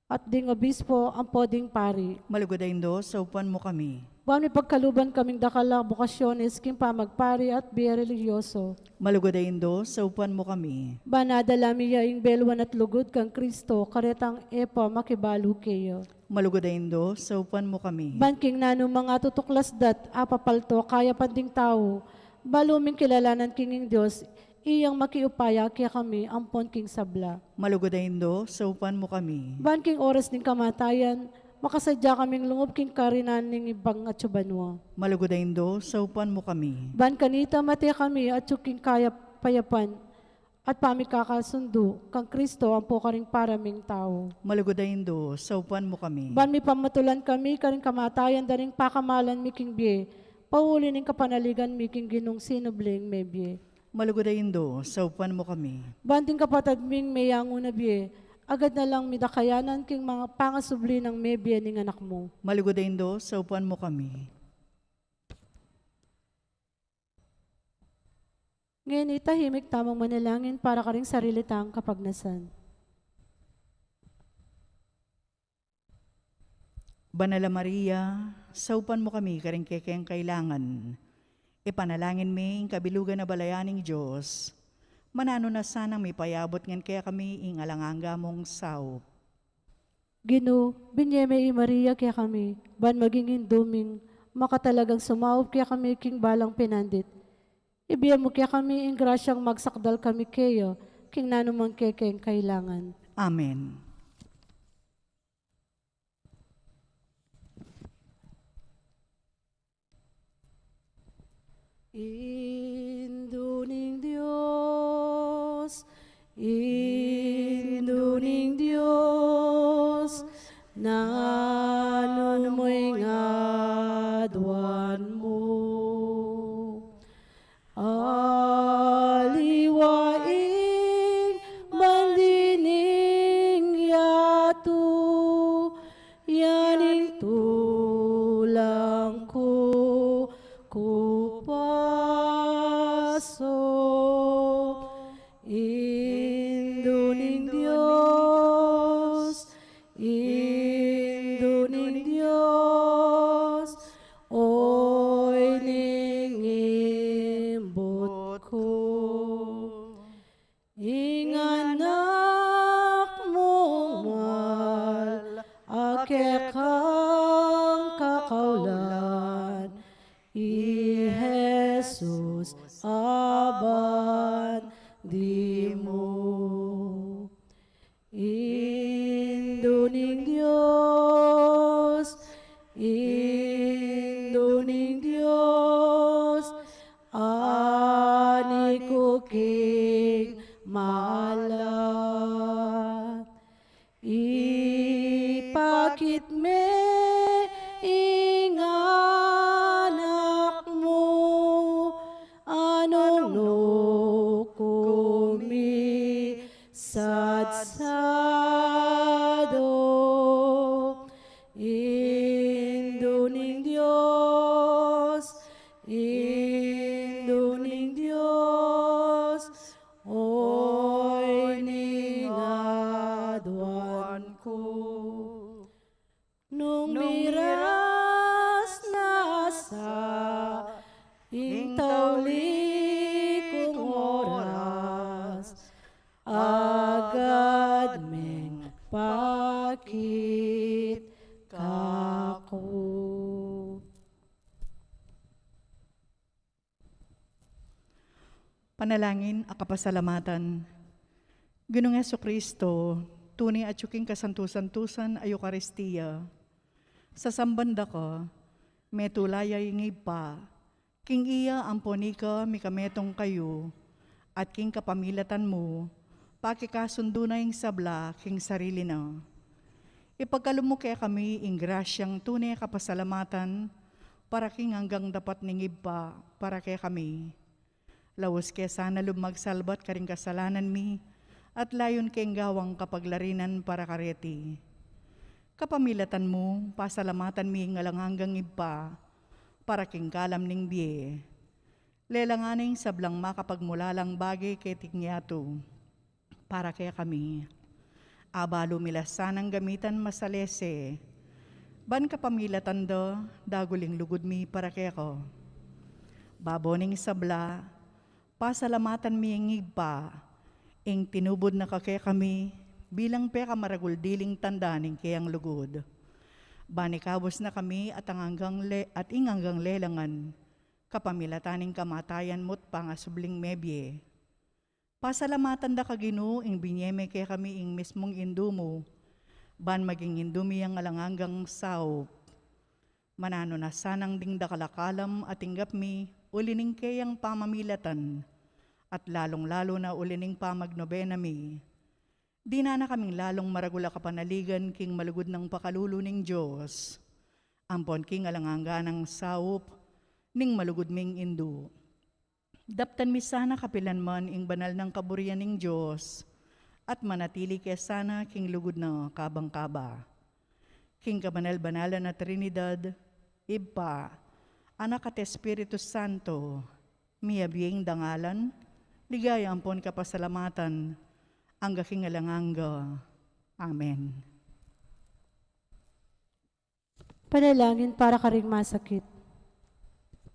at ding obispo ampo ding pari. Malugud a Indu, saupan mu kami. Ban mipagkaluban kaming dakal a bokasyones king pamagpari at bie relihiyoso. Malugud a Indu, saupan mu kami. Ban adala mi ya ing belwan at lugud kang Kristo, karetang e pa makibalu keya. Malugud a Indu, saupan mu kami. Ban king nanumang atutuklas dat a papalto kayapan ding tau, balu ming kilalanan king ing Dios, iyang makiupaya kekami ampon king sabla. Malugud a Indu, saupan mu kami. Ban king oras ning kamatayan, makasadya kaming lungub king karinan ning Ibpang atsu banua. Malugud a Indu, saupan mu kami. Ban kanita mate kami atsu king kayapan at pamikakasundu kang Kristo ampo karing para ming tau. Malugud a Indu, saupan mu kami. Ban mipamatulan kami karing kamatayan da ring pakamalan mi king bie, pauli ning kapanaligan mi king Ginung sinubling mebie. Malugud a Indu, saupan mu kami. Ban ding kapatad ming meyangu na bie, agad na lang midakayanan king mga pangasubli nang mebie ning Anak mu. Malugud a Indu, saupan mu kami. Ngeni tahimik tamung manalangin para karing sarili tang kapagnasan. Banal a Maria, saupan mu kami karing kekeng kailangan. Ipanalangin mi ing kabilugan a balayan ning Dios. Mananu na sanang mipayabut ngan kekami ing alang angga mung saup. Ginu, binye me i Maria kekami, ban maging indu ming makatalagang sumaup kekami king balang pinandit. Ibie mu kekami ing grasyang magsakdal kami keya, king nanumang kekeng kailangan. Amen. Indu ning Dios, Indu ning Dios, nanu mu ing aduan mu? di mu. Indu ning Dios, Indu ning Dios, ani ku king malat. Ipakit me ing anak mu, a nung nuku mi satsado. Indu ning Dios, Indu ning Dios, oy ning aduan ku. Nung miras na sa ing tauli kung oras, agad meng pakit kaku. Panalangin a kapasalamatan. Ginung Jesucristo, tune atyu king kasantu-santusan a Eukaristia. Sasamban da ka, metula ya ing Ibpa, king iya ampon ika mikametung kayu, at king kapamilatan mu, pakikasundu na ing sabla king sarili na. Ipagkalub mu kekami ing grasyang tune kapasalamatan, para king anggang dapat ning Ibpa, para kekami. Laus ke sana lub magsalbat karing kasalanan mi, at layun keng gawang kapaglarinan para kareti. Kapamilatan mu, pasalamatan mi ing alang anggang Ibpa, para king kalam ning bie. Lelangan ing sablang makapagmulalang bage keting yatu. Para kekami. Abalu mi la sanang gamitan masalese. Ban kapamilatan da, dagul ing lugud mi para keka. Babo ning sabla, pasalamatan mi ing Ibpa, ing tinubud na ka kekami, bilang pekamaragul diling tanda ning keyang lugud. Ban ikabus na kami at ang anggang le-, at ing anggang lelangan, kapamilatan ning kamatayan mu't pangasubling mebie. Pasalamatan da ka, Ginu, ing binie me kekami ing mismung Indu mu, ban maging Indu mi yang alang anggang saup. Mananu na sanang ding dakal a kalam a tinggap mi, uli ning keyang pamamilatan, at lalung-lalu na uli ning pamagnobena mi. Dinan na kaming lalung maragul a kapanaligan king malugud nang pakalulu ning Dios, ampon king alang angga nang saup ning malugud ming Indu. Daptan mi sana kapilan man ing banal nang kaburian ning Dios, at manatili ke sana king lugud na kabang kaba. King kabanal-banalan a Trinidad, Ibpa, Anak at Espiritu Santo, miyabie ing dangalan, ligaya ampon kapasalamatan, angga king alang angga. Amen. Panalangin para karing masakit.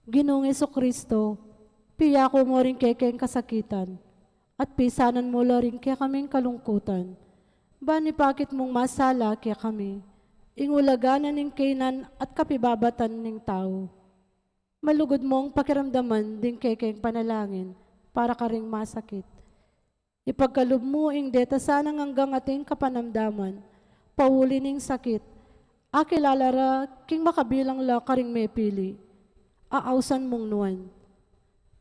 Ginung Jesucristo, piyaku mu ring kekeng kasakitan, at pisanan mu la ring kekaming kalungkutan. Ban ipakit mung masala kekami ing ulaga na ning kaynan at kapibabatan ning tau. Malugud mung pakiramdaman ding kekeng panalangin para karing masakit. Ipagkalub mu ing deta sanang anggang ating kapanamdaman, pauli ning sakit, akilala ra king makabilang la karing mepili, a ausan mung nuan.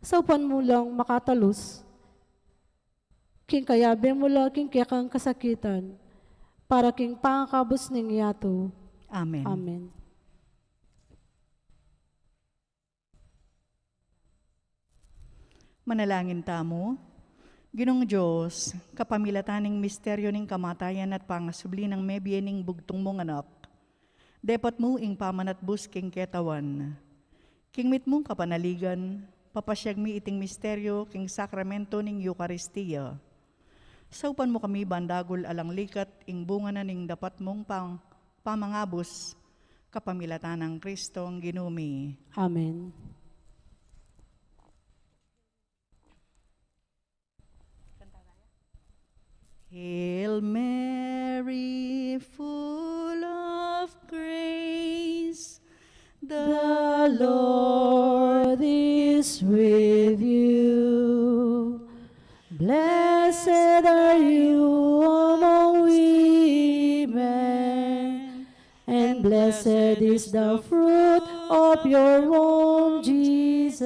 Saupan mu lang makatalus, king kayabe mu la king kekang kasakitan, para king pangakabus ning yatu. Amen. Amen. Manalangin tamu. Ginung Dios, kapamilatan ning misteryo ning kamatayan at pangasubli nang mebie ning bugtung mung Anak, depat mu ing pamanatbus king ketawan. King mitmung kapanaligan, papasyag mi iting misteryo king sakramento ning Eukaristia. Saupan mu kami ban dagul alang likat ing bunga na ning dapat mung pang-, pamangabus, kapamilatan nang Kristong Ginu mi. Amen. Hail Mary, full of grace, the Lord is with you. Blessed are you among women, and blessed is the fruit of your womb, Jesus.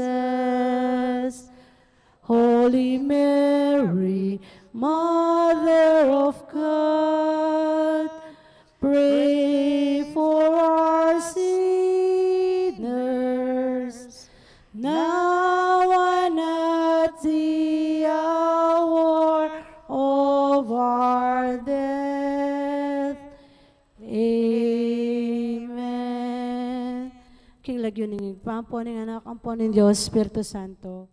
Holy Mary, Mother of God, pray for us sinners, now and at the hour of our death. Amen. King lagyu ning Ibpa, ampo ning Anak, ampo ning Dios Espiritu Santo.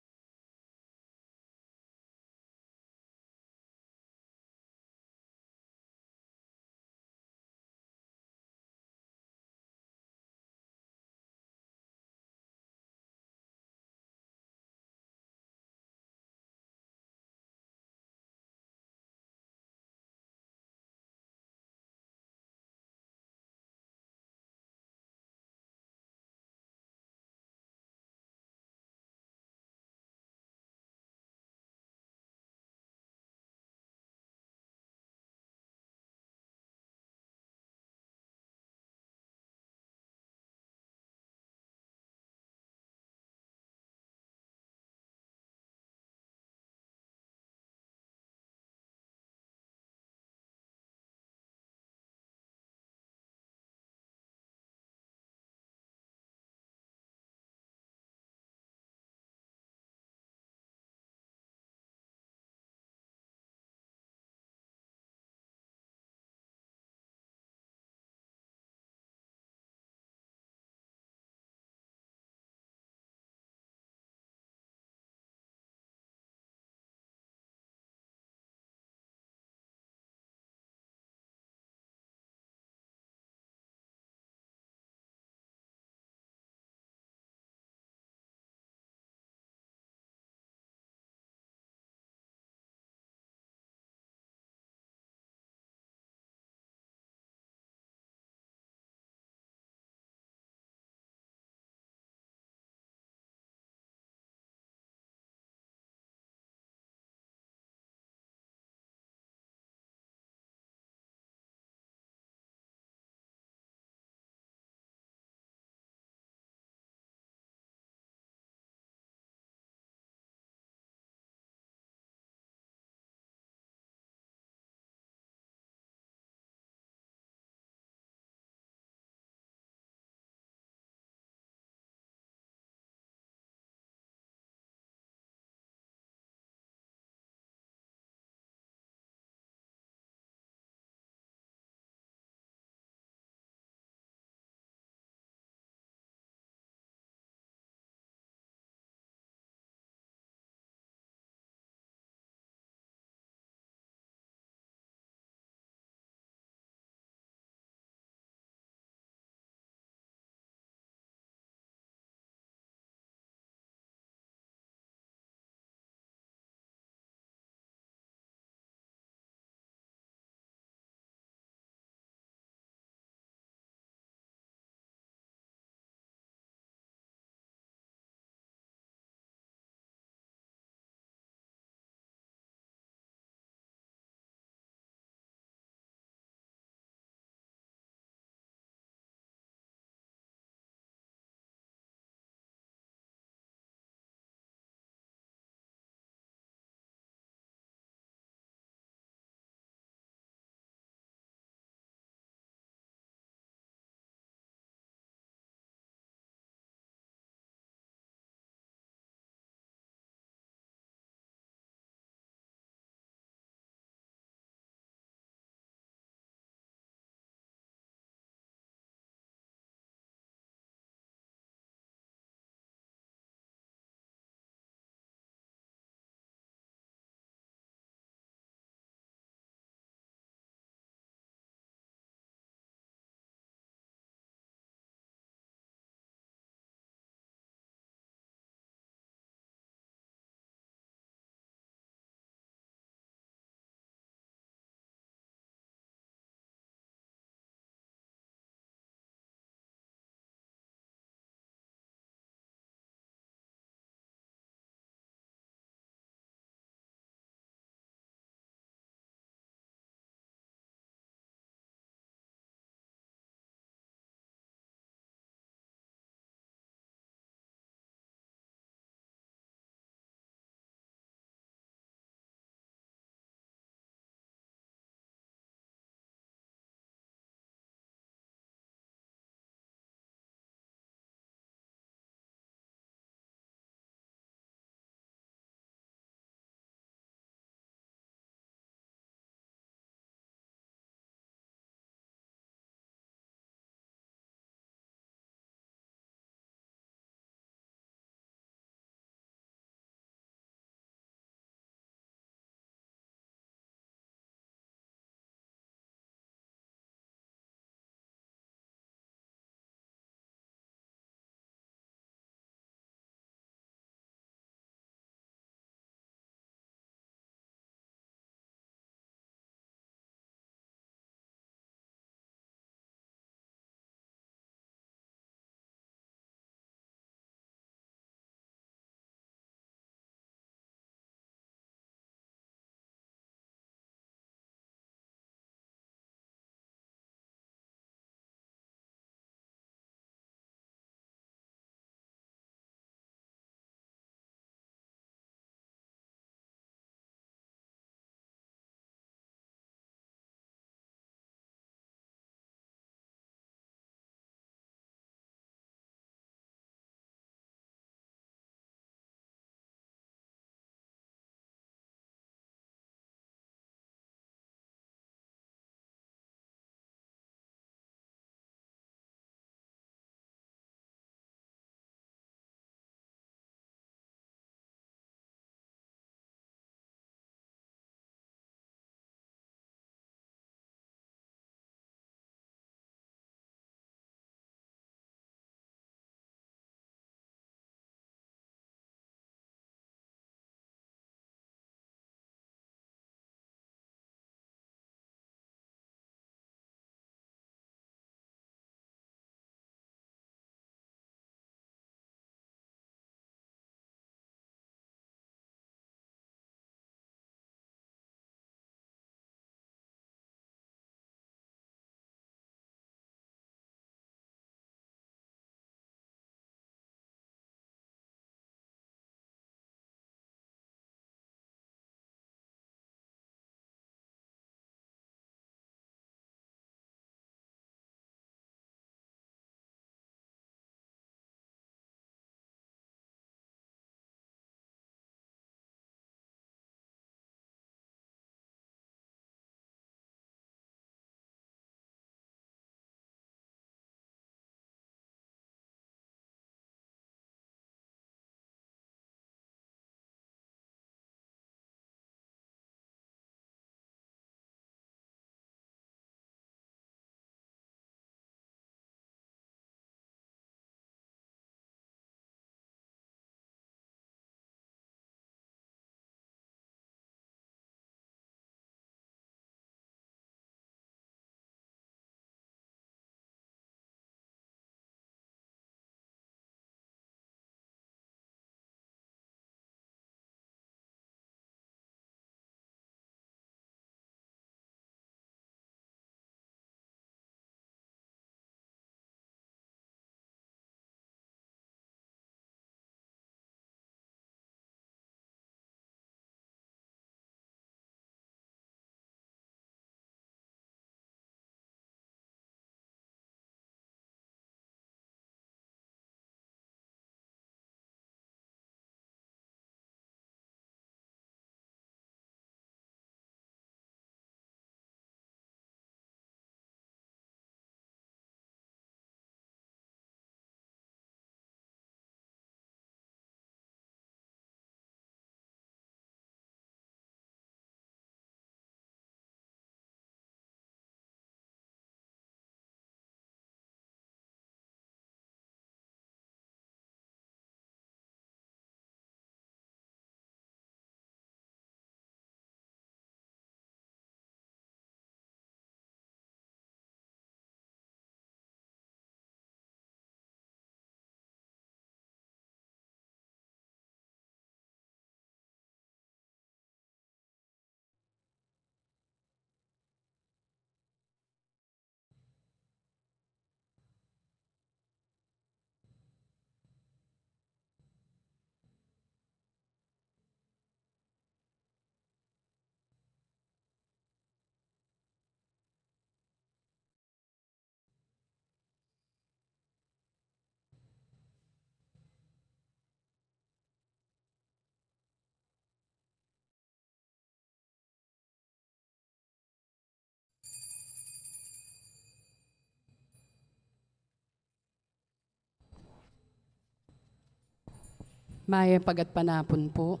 Mayap a gatpanapun pu.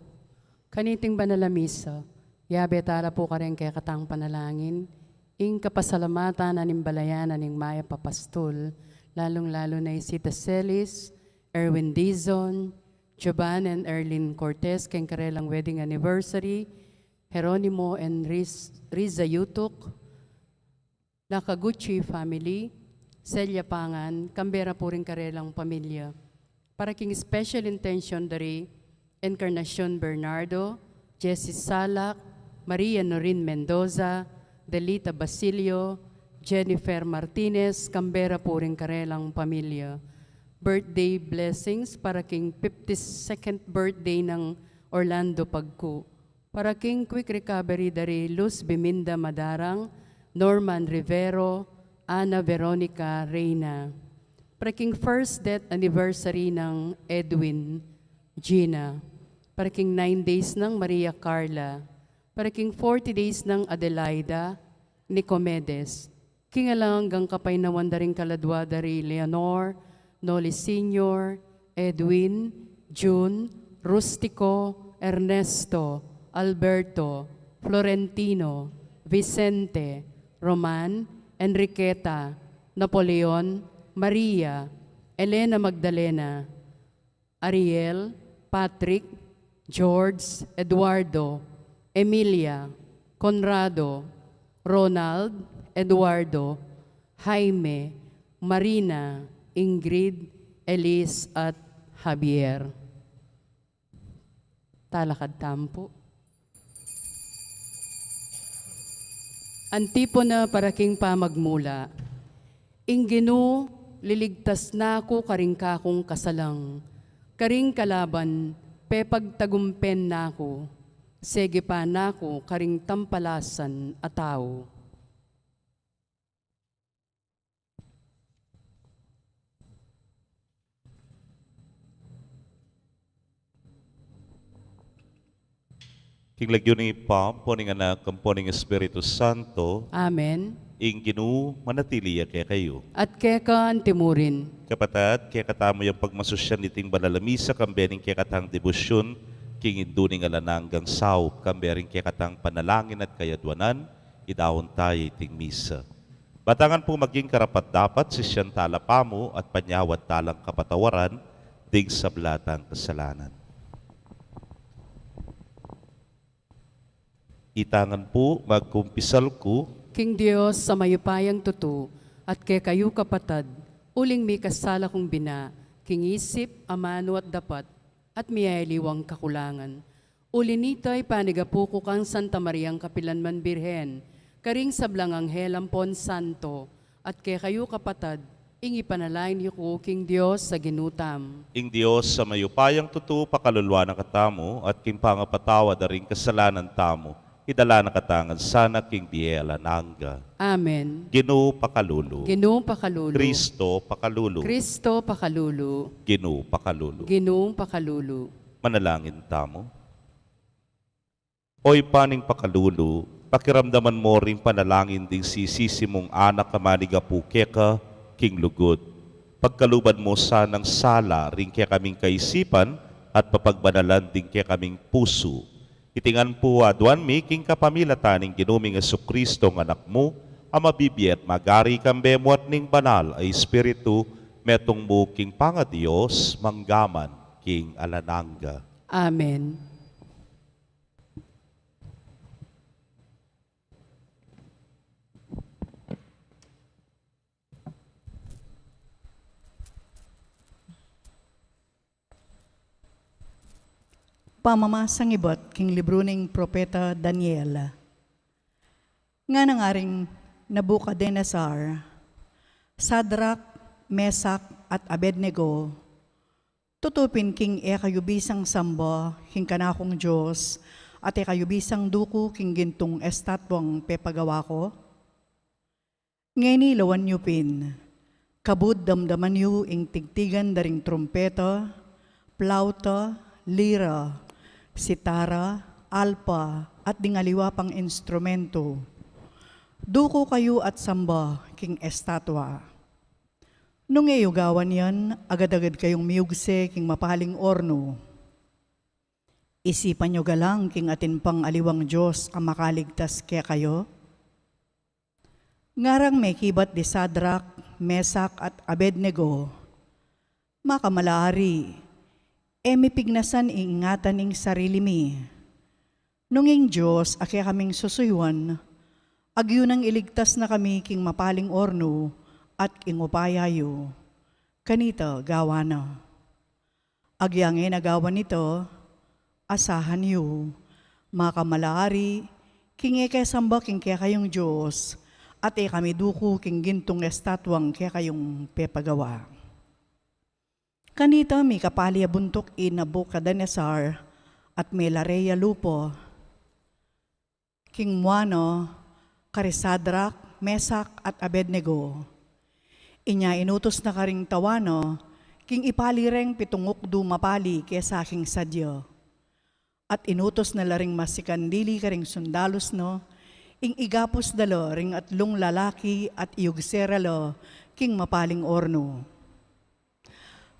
Kaniting banal a misa, yabe tala pu karing kekatang panalangin ing kapasalamatan ning balayan ning mayap a pastul, lalung-lalu na i Sita Celis, Erwin Dizon, Jovan and Erlyn Cortez keng karelang wedding anniversary, Jeronimo and Riz-, Riza Yutuk, Nakaguchi family, Celia Pangan, kambe ra pu ring karelang pamilya. Para king special intention dari Encarnacion Bernardo, Jessie Salak, Maria Norin Mendoza, Delita Basilio, Jennifer Martinez, kambe ra pu ring karelang pamilya. Birthday blessings para king fifty-second birthday nang Orlando Pagku. Para king quick recovery dari Luz Biminda Madarang, Norman Rivero, Ana Veronica Reina. Para king first death anniversary nang Edwin Gina. Para king nine days nang Maria Carla. Para king forty days nang Adelaida Nicomedes. King alang anggang kapaynawan da ring kaladua da ri Leonor, Noli Senior, Edwin, June, Rustico, Ernesto, Alberto, Florentino, Vicente, Roman, Enriqueta, Napoleon, Maria, Elena Magdalena, Ariel, Patrick, George, Eduardo, Emilia, Conrado, Ronald, Eduardo, Jaime, Marina, Ingrid, Elise, at Javier. Talakad tamu pu. Antipona para king pamagmula. Ing Ginu, liligtas na ku karing kakung kasalang, karing kalaban, pepagtagumpen na ku, segepan na ku karing tampalasan a tau. King lagyu ning Ibpa, ampo ning Anak, ampo ning Espiritu Santo. Amen. Ing Ginu manatili ya kekayu. At keka antimurin. Kapatad, kekatamu yang pagmasusyan iting banal a misa, kambe ning kekatang debosyun king Indu ning alang anggang saup, kambe ring kekatang panalangin at kayadwanan, idaun taya iting misa. Batangan pu maging karapat-dapat, sisian tala pamu at panyawad talang kapatawaran ding sabla tang kasalanan. Itangan pu, magkumpisal ku king Dios a mayupayang tutu, at kekayu kapatad, uling mikasala kung bina, king isip, amanu at dapat, at miyayaliwang kakulangan. Uli nita, ipanigapu ku kang Santa Mariang kapilanman Birhen, karing sablang anghel ampon santo, at kekayu kapatad, ing ipanalangin yu ku king Dios a Ginu tamu. Ing Dios a mayupayang tutu pakaluluan na katamu, at king pangapatawad da ring kasalanan tamu, idala na katamu ngan sana king bie alang angga. Amen. Ginu pakalulu. Ginu pakalulu. Kristo pakalulu. Kristo pakalulu. Ginu pakalulu. Ginu pakalulu. Manalangin tamu. O Ibpa ning pakalulu, pakiramdaman mo ring panalangin ding sisisimung anak a manigapu keka king lugud. Pagkaluban mo sanang sala ring kekaming kaisipan at papagbanalan ding kekaming pusu. Iti ngan pu aduan mi king kapamilatan ning Ginu ming Jesucristo a Anak mu, a mabibie at magari kambe mu at ning Banal a Espiritu, metung mu king pangaDios, mangga man king alang angga. Amen. Pamamasang ibat king libru ning propeta Daniel. Ngana ngaring Nabucodonosor, Sadrak, Mesak, at Abednego, tutu pin king e kayu bisang samba king kanakung Dios, at e kayu bisang duku king gintung estatuang pepagawa ku? Ngeni lawan yu pin, kabud damdaman yu ing tigtigan da ring trumpeta, plauta, lira, sitara, alpa, at ding aliwa pang instrumentu. Duku kayu at samba king estatua. Nung e yu gawan yan, agad-agad kayung miugse king mapaling ornu. Isipan yu galang king atin pang aliwang Dios a makaligtas kekayu? Ngarang mekibat di Sadrak, Mesak, at Abednego, makamala a ari, e mi pignasan ing ingatan ing sarili mi. Nung ing Dios a kekaming susuyuan, agyu nang iligtas na kami king mapaling ornu at king upaya yu, kanita gawa na. Agyang e na gawa nita, asahan yu, makamala a ari, king e ke samba king kekayung Dios, at e kami duku king gintung estatuang kekayung pepagawa. Kanita mikapali a buntuk i Nabucodonosor at melare ya lupa. King mua na kari Sadrak, Mesak, at Abednego. Inya inutus na karing tau na king ipali reng pitung ukdu mapali kesa king sadya. At inutus na la ring masikandili karing sundalus na ing igapus da la ring atlung lalaki at iyugse ra la king mapaling ornu.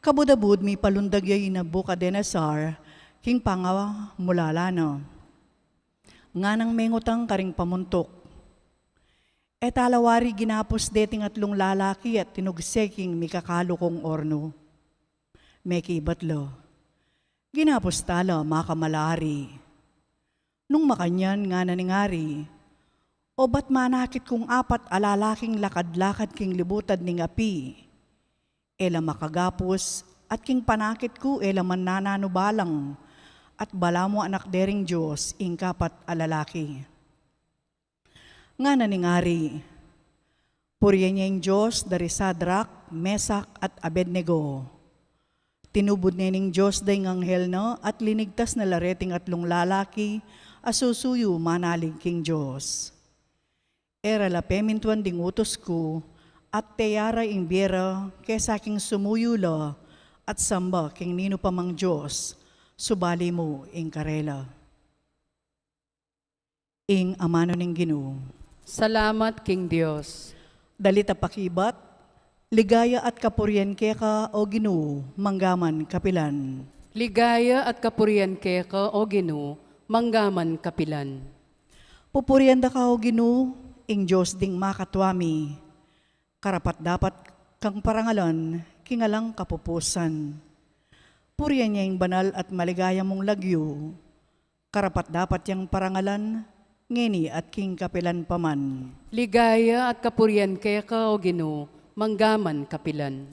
Kabud-abud mipalundag ya i Nabucodonosor king pangamulala na. Nganang mengutang karing pamuntuk, "E tala wari ginapus deting atlung lalaki at tinugse king mikakalukung ornu?" Mekibat la, "Ginapus tala, makamala a ari." Nung makanyan, ngana ning ari, "O ba't manakit kung apat a lalaking lakad-lakad king libutad ning api? E la makagapus, at king panakit ku e la man nananu balang, at balamu anak de ring Dios ing kapat a lalaki." Ngana ning ari, "Purian ye ing Dios da ri Sadrak, Mesak, at Abednego. Tinubud ne ning Dios da ing anghel na at linigtas na la reting atlung lalaki a susuyu manalig king Dios. E ra la pemintuan ding utus ku, at teya ra ing bie ra kesa king sumuyu la at samba king ninu pa mang dios, subali mu ing karela." Ing amanu ning Ginu. Salamat king Dios. Dalit a pakibat. Ligaya at kapurian keka, O Ginu, manggaman kapilan. Ligaya at kapurian keka, O Ginu, manggaman kapilan. Pupurian da ka, O Ginu, ing Dios ding makatua mi. Karapat-dapat kang parangalan king alang kapupusan. Purian ya ing banal at maligaya mung lagyu. Karapat-dapat yang parangalan, ngeni at king kapilan pa man. Ligaya at kapurian keka, O Ginu, manggaman kapilan.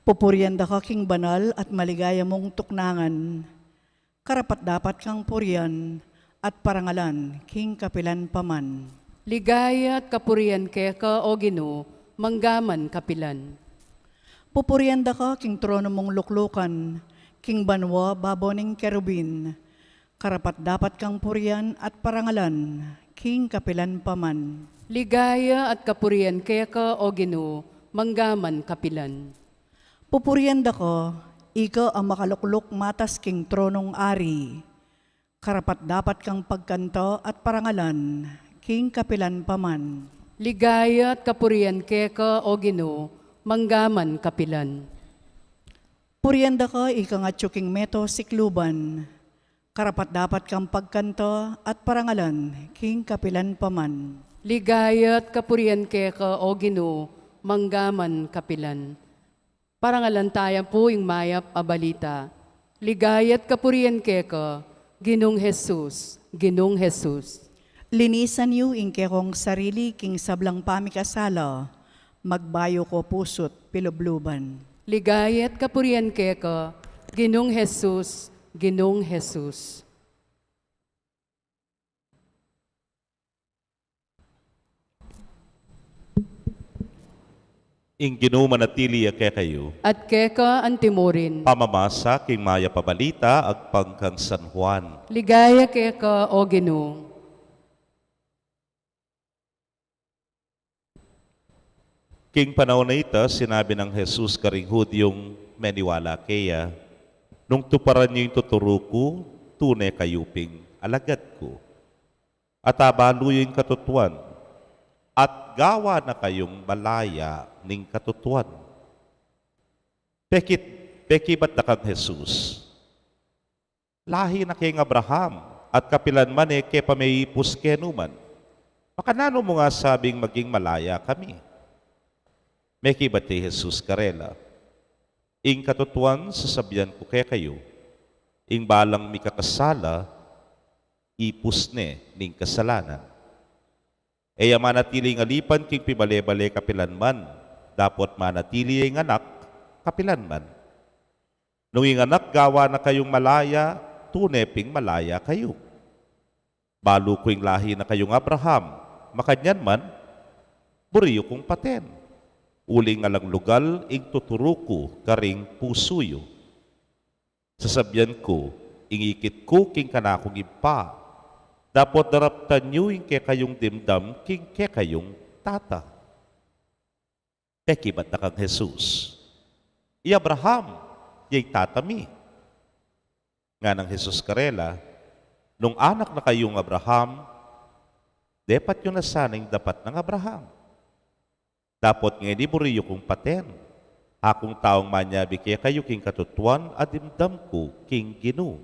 Pupurian da ka king banal at maligaya mung tuknangan. Karapat-dapat kang purian at parangalan king kapilan pa man. Ligaya at kapurian keka, O Ginu, manggaman kapilan. Pupurian da ka king trono mung luklukan, king banua babo ning kerubin. Karapat-dapat kang purian at parangalan king kapilan pa man. Ligaya at kapurian keka, O Ginu, manggaman kapilan. Pupurian da ka, ika a makalukluk matas king tronong ari. Karapat-dapat kang pagkanta at parangalan king kapilan pa man. Ligaya at kapurian keka, O Ginu, manggaman kapilan. Purian da ka, ikang atyu king meto sikluban. Karapat-dapat kang pagkanta at parangalan king kapilan pa man. Ligaya at kapurian keka, O Ginu, manggaman kapilan. Parangalan taya pu ing mayap a balita. Ligaya at kapurian keka, Ginung Jesus, Ginung Jesus. Linisan yu ing kekong sarili king sablang pamikasala, magbayu ko pusu't pilubluban. Ligaya at kapurian keka, Ginung Jesus, Ginung Jesus. Ing Ginu manatili ya kekayu. At keka antimurin. Pamamasa king mayap a balita agpang kang San Juan. Ligaya keka, O Ginu. King panaun a ita, sinabi nang Jesus karing Hudyung meniwala keya, "Nung tuparan yu ing tuturu ku, tune kayu ping alagad ku. At abalu yu ing katutuan, at gawa na kayung malaya ning katutuan." Pekit, pekibat da kang Jesus, Lahi na keng Abraham, at kapilan man e ke pa meipus kenu man. Makananu mu nga sabing maging malaya kami? Mekibat i Jesus karela, "Ing katutuan, sasabian ku kekayu, ing balang mikakasala, ipus ne ning kasalanan. E ya manatili ing alipan king pibale-bale kapilan man, dapot manatili ya ing Anak kapilan man. Nung ing Anak gawa na kayung malaya, tune ping malaya kayu. Balu ku ing lahi na kayung Abraham, makanyan man, buri yu kung paten. Uling alang lugal ing tuturu ku karing pusu yu. Sasabian ku, ing ikit ku king kanakung Ibpa, dapot daraptan yu ing kekayung dimdam king kekayung tata." Pekibat da kang Jesus, "I Abraham ya ing tata mi." Nganang Jesus karela, "Nung anak na kayung Abraham, depat yu na sana ing dapat nang Abraham. Dapot ngeni buri yu kung paten. Akung taung manyabi kekayu king katutuan a dimdam ku king Ginu.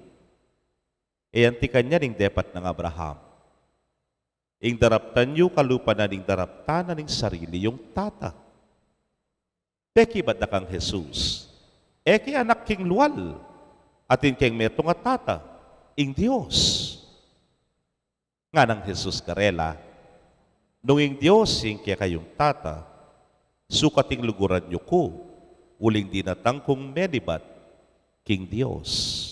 E anti kanyan ing depat nang Abraham. Ing daraptan yu kalupa na ning daraptan na ning sarili yung tata." Pekibat da kang Jesus, "E ke anak king lual, atin keng metung a tata, ing Dios." Nganang Jesus karela, "Nung ing Dios ing kekayung tata, sukat ing luguran yu ku, uling dinatang kung menibat king Dios.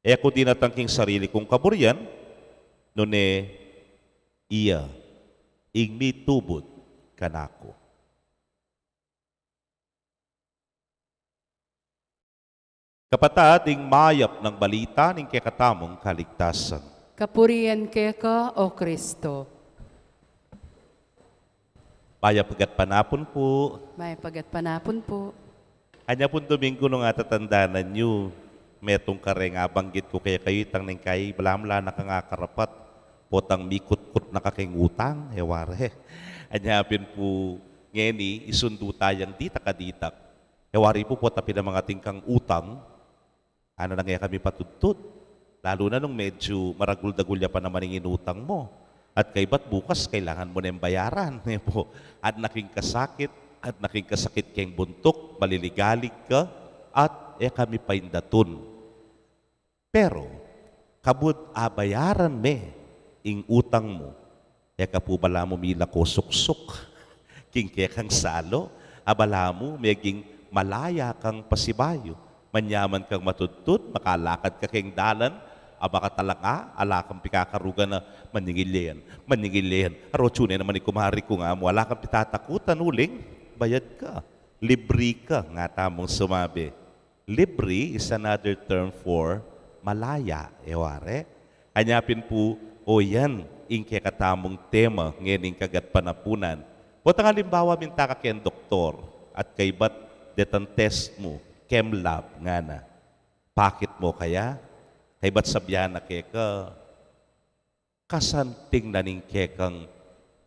E ku dinatang king sarili kung kaburian, nune iya ing mitubud kanaku." Kapatad, ing mayap nang balita ning kekatamung kaligtasan. Kapurian keka, O Kristo. Mayap a gatpanapun pu. Mayap a gatpanapun pu. Anya pung Domingo nung atatandanan yu, metung kareng abanggit ku kekayu itang neng kai, balamu la na kang akarapat, potang mikutkut na ka keng utang, e ware. Anya pin pu ngeni, isundu tayang ditak a ditak. E wari pu, pota pin a mangating kang utang, ana nang e kami patudtud. Lalu na nung medyu maragul-dagul ya pa naman ing inutang mu. At kaybat bukas, kailangan mu neng bayaran. E pu, adna king kasakit, adna king kasakit keng buntuk, maliligalig ka, at e kami paindatun. Pero, kabud abayaran me ing utang mu, e ka pu balamu milako suksuk king kekang salu, a balamu meging malaya kang pasibayu, manyaman kang matudtud, makalakad ka keng dalan, a makatalanga, ala kang pikakarugan a maningil ya yan, maningil ya yan. Arotsune naman i kumari ku, nga mu, ala kang pitatakutan uling bayad ka. Libri ka, nga tamung sumabi. Libri is another term for malaya, e ware. Anya pin pu, o yan ing kekatamung tema ngening kagatpanapunan. Potang alimbawa, minta ka keng doktor at kaybat detang test mu, chem lab, ngana. Pakit mu kaya? Kaybat sabyan na keka, kasanting na ning kekang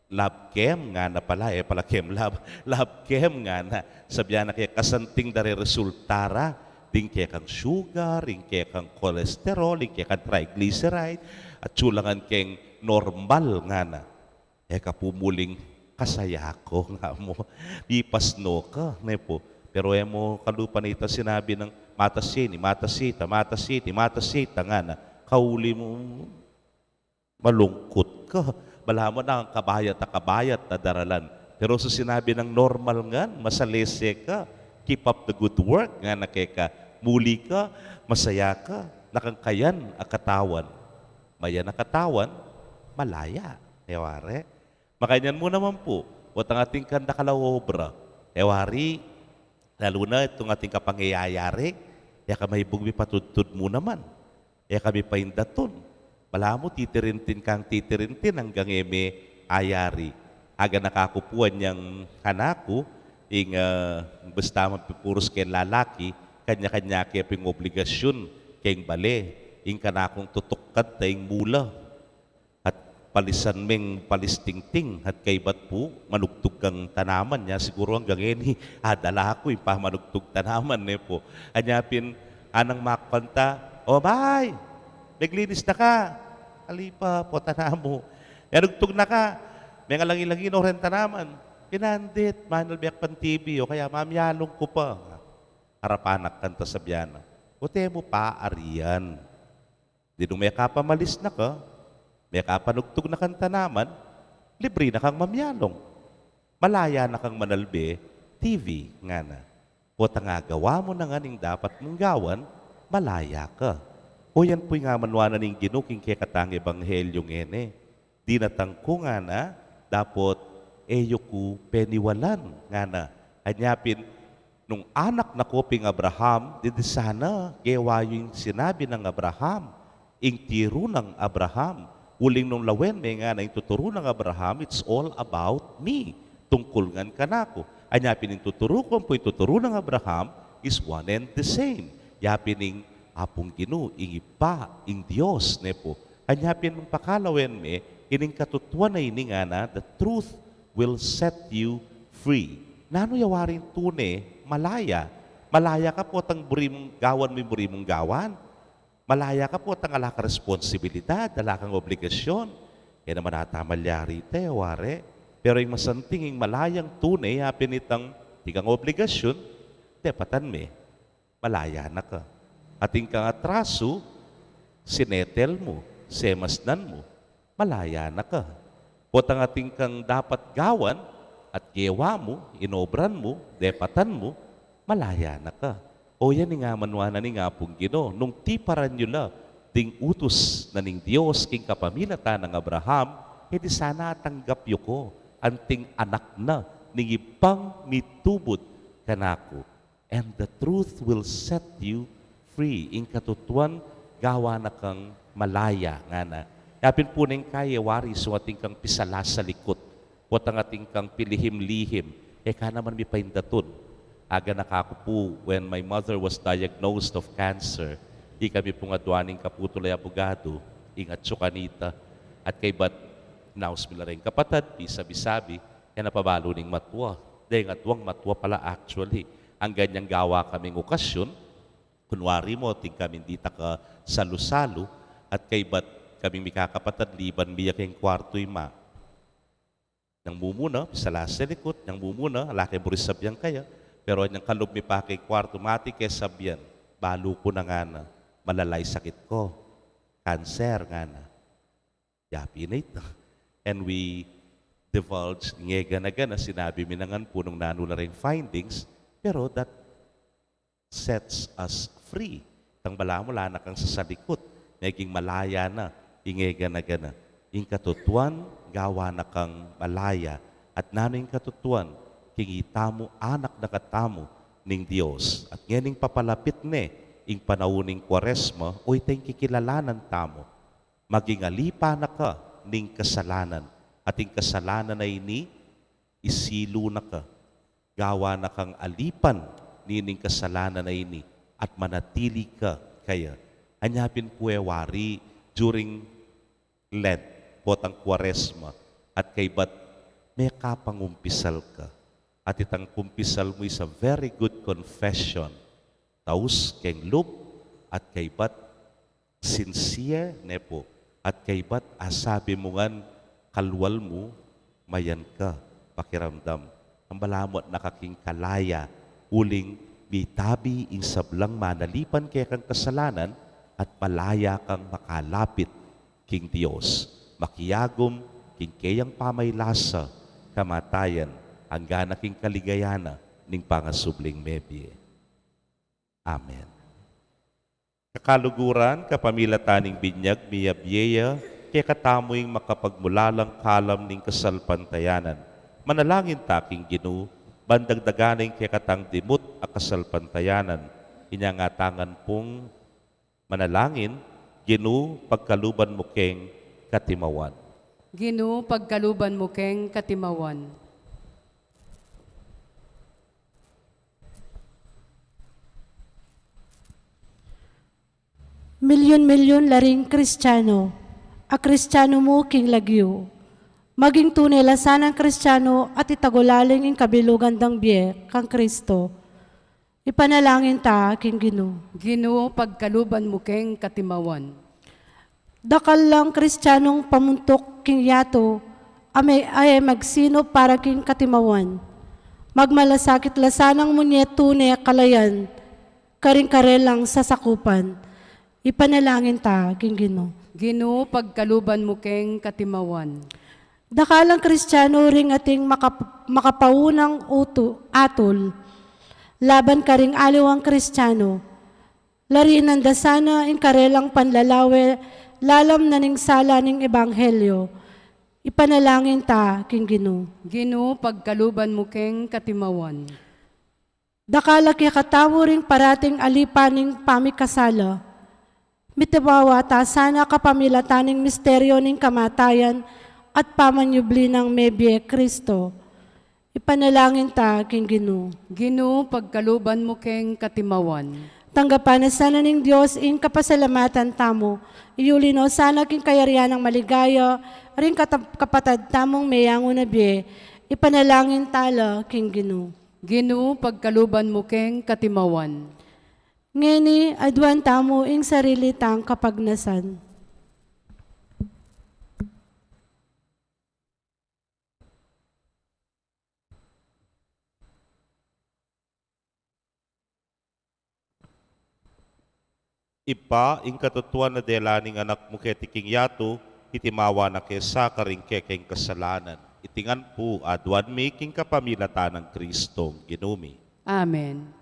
lab chem, ngana pala, e pala chem lab, lab chem, ngana. Sabyan na keka, kasanting da re resulta ra, ding kekang sugar, ding kekang cholesterol, ding kekang triglyceride, atsu la ngan keng normal, ngana. E ka pu muling, kasaya ku, nga mu. Mipasno ka, ne pu. Pero e mu kalupa na itang sinabi nang matas ya ini, matas ya ita, matas ya ini, matas ya ita, ngana. Kauli mu, malungkut ka. Balamu na kang kabayat a kabayat a daralan. Pero su sinabi nang normal ngan, masalese ka, keep up the good work, ngana keka, muli ka, masaya ka, na kang kayan a katawan. Mayan a katawan, malaya. E ware. Makanyan mu naman pu, potang atin kang dakal a obra. E wari, lalu na itung atin kapangayayari, e ka maibug mipatudtud mu naman. E ka mipaindatun. Balamu titirintin kang titirintin anggang e me ayari. Aganaka ku pu anyang anak ku, ing, ah, basta mapipurus keng lalaki, kanya-kanya ke pin obligasyun keng bale. Ing kanakung tutukan ta ing mula. At palisan meng palis tingting, at kaybat pu, manugtug kang tanaman. Nya siguru anggang ngeni, adala ku ing pamanugtug tanaman, ne pu. Anya pin, anang makanta, "O, may, meglinis na ka." "Ali pa, pota na mu." "Merugtug na ka." "Mengalangi-langi no renta naman." "Pinandit, manalbe ak pang T V, o kaya mamialong ku pa." Arapan na kanta, sabian na, "O, te mu pa arian. Di nung mekapamalis na ka, mekapanugtug na kang tanaman, libri na kang mamialong. Malaya na kang manalbe T V," ngana. "Potang agawa mu na ngan ing dapat mung gawan, malaya ka." O, yan pu ing amanuan na ning Ginu king kekatang ebanghelyo ngeni. "Dinatang ku," ngana, "dapot e yu ku peniwalan," ngana. Anya pin, "Nung anak na koping Abraham, di, di sana gewa yu ing sinabi nang Abraham, ing tiru nang Abraham. Uling nung lawen me," ngana, "ing tuturu nang Abraham, it's all about me. Tungkul ngan kanaku. Anya pin ing tuturu ku ampo ing tuturu nang Abraham is one and the same." Ya pin ing Apung Ginu, ing Ibpa, ing Dios, ne pu. Anya pin nung pakalawen me ining katutuan a ini, ngana, "The truth will set you free." Nanu ya waring tune? Malaya. Malaya ka potang buri mung gawan me, buri mung gawan. Malaya ka potang ala kang responsibilidad, ala kang obligasyon. E naman ata malyari ita, e wari. Pero ing masanting, ing malayang tune, ya pin itang ating obligasyon, depatan me, malaya na ka. Atin kang atrasu, sinetel mu, semasnan mu, malaya na ka. Potang atin kang dapat gawan at gewa mu, inobran mu, depatan mu, malaya na ka. O, yan ing amanuan na ning Apung Ginu, nung tiparan yu la ding utus na ning Dios king kapamilatan nang Abraham, e di sana atanggap yu ko anting anak na ning Ibpang mitubud kanaku. "And the truth will set you free." Ing katutuan gawa na kang malaya, ngana. Ya pin pu neng kai, e wari, isu atin kang pisalasalikut, potang atin kang pilihim-lihim, e ka naman mipaindatun. Aga na kaku pu, when my mother was diagnosed of cancer, ikami pung adua ning kaputul a abugadu, ing atsu kanita, at kaybat inaus mi la reng kapatad, pisabi-sabi, e na pabalu ning matua. Deng atuang matua pala, actually. Anggang gawa kaming okasyon, kunwari mu, atin kaming ditak a salu-salu, at kaybat kaming mikakapatad, liban mi ya keng kwartu, ima. Nang mumuna, pisalasalikut, nang mumuna, ala keng buri sabian kaya. Pero anyang kalub mi pa keng kwartu, mati ke sabian, "Balu ku na," ngana, "malala ing sakit ko. Kanser," ngana. Ya pin ita. And we divulge, ing e gana-gana, sinabi mi na ngan pu nung nanu la reng findings, pero that sets us free. Tang balamu ala na kang sasalikut, meging malaya na, ing e gana-gana. Ing katutuan, gawa na kang malaya. At nanu ing katutuan? King itamu anak na katamu ning Dios. At ngening papalapit ne ing panaun ning Kuaresma, o ita ing kikilalanan tamu. Maging alipa na ka ning kasalanan, at ing kasalanan a ini, isilu na ka. Gawa na kang alipan nining kasalanan a ini, at manatili ka kaya. Anya pin pu e wari, during Lent, potang Kuaresma, at kaybat mekapangumpisal ka. At itang kumpisal mu is a very good confession. Taus keng lub, at kaybat sincere, ne pu. At kaybat asabi mu ngan, kalwal mu, mayan ka pakiramdam. Nang balamu at nakaking kalaya, uling mitabi ing sablang manalipan kekang kasalanan at malaya kang makalapit king Dios. Makiagum king keyang pamailasa, kamatayan, angga na king kaligayan na ning pangasubling mebie. Amen. Kakaluguran, kapamilatan ning binyag miyabie ya, kekatamu ing makapagmulalang kalam ning kasalpantayanan. Manalangin ta king Ginu, ban dagdagan na ing kekatang dimut a kasalpantayanan. Inya nga tang pung manalangin, Ginu, pagkaluban mu keng katimawan. Ginu, pagkaluban mu keng katimawan. Milyun-milyun la ring Kristiano, a Kristiano mu king lagyu. Maging tune la sanang Kristiano at itagulaling ing kabilugan dang bie kang Kristo. Ipanalangin ta king Ginu. Ginu, pagkaluban mu keng katimawan. Dakal lang Kristianong pamuntuk king yatu, a me-, a e magsinup para king katimawan. Magmalasakit la sanang munye tune kalayan, karing karelang sasakupan. Ipanalangin ta king Ginu. Ginu, pagkaluban mu keng katimawan. Dakal lang Kristiano ring ating makap-, makapaunang utu-, atul, laban karing aliwang Kristiano. Larinan da sana ing karelang panlalawe lalam na ning sala ning ebanghelyo. Ipanalangin ta king Ginu. Ginu, pagkaluban mu keng katimawan. Dakal a kekatamu ring parating alipan ning pamikasala. Mitiwawa ta sana kapamilatan ning misteryo ning kamatayan at pamanyubli nang mebie Kristo. Ipanalangin ta king Ginu. Ginu, pagkaluban mu keng katimawan. Tanggapan na sana ning Dios ing kapasalamatan tamu. Iuli no sana king kayarian nang maligaya ring kata-, kapatad tamung meyangu na bie. Ipanalangin ta la king Ginu. Ginu, pagkaluban mu keng katimawan. Ngeni, aduan tamu ing sarili tang kapagnasan. Ibpa, ing katutuan a dela ning Anak mu keti king yatu, itimawa na ke sa karing kekeng kasalanan. Iti ngan pu, aduan mi king kapamilatan nang Kristong Ginu mi. Amen.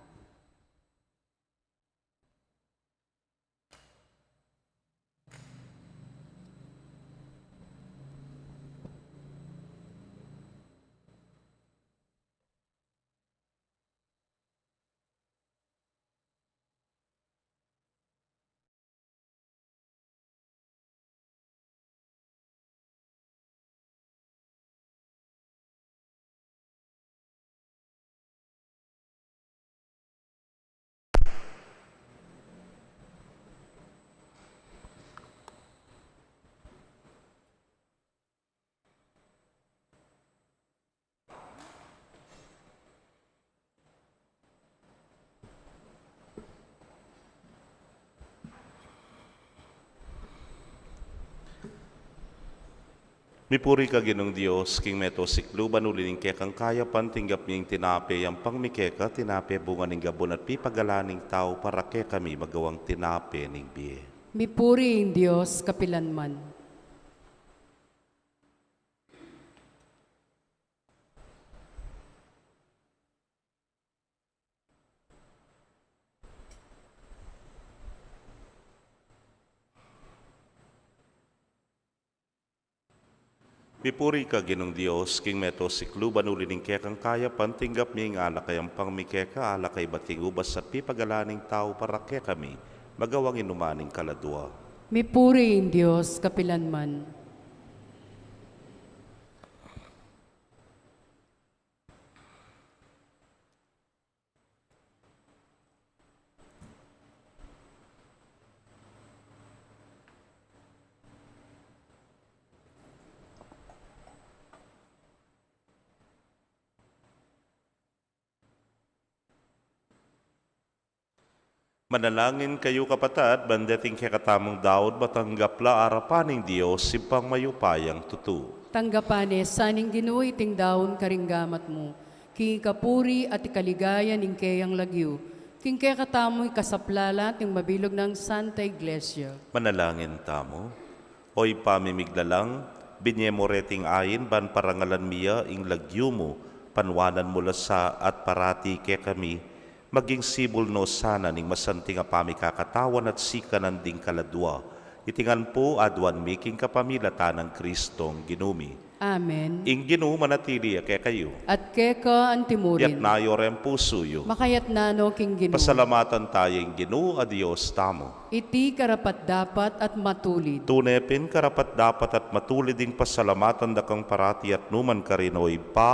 Mipuri ka Ginung Dios, king meto sikluban, uli ning kekang kayapan tinggap mi ing tinape, yampang mi keka, tinape bunga ning gabun at pipagalan ning tau, para kekami magawang tinape ning bie. Mipuri ing Dios kapilanman. Mipuri ka Ginung Dios, king meto sikluban, uli ning kekang kayapan tinggap mi ing alak a yampang mi keka, alak a ibat king ubas at pipagalan ning tau, para kekami magawang inuman ning kaladua. Mipuri ing Dios kapilanman. Manalangin kayu, kapatad, ban deting kekatamung daun matanggap la arapan ning Dios, Ibpang mayupayang tutu. Tanggapan ne sa ning Ginu iting daun karing gamat mu, king ikapuri at ikaligaya ning keyang lagyu, king kekatamung ikasaplalat ning mabilug nang Santa Iglesia. Manalangin tamu. O Ibpa ming miglalang, binye mu reting ain ban parangalan mi ya ing lagyu mu, panuanan mu la sa at parati kekami, maging sibul no sana ning masanting a pamikakatawan at sikanan ding kaladua. Iti ngan pu aduan mi king kapamilatan nang Kristong Ginu mi. Amen. Ing Ginu manatili ya kekayu. At keka antimurin. Iyatas yu reng pusu yu. Makayatna no king Ginu. Pasalamatan taya ing Ginu a Dios tamu. Iti karapat-dapat at matulid. Tune pin karapat-dapat at matulid ing pasalamatan da kang parati at nukarin man, O Ibpa,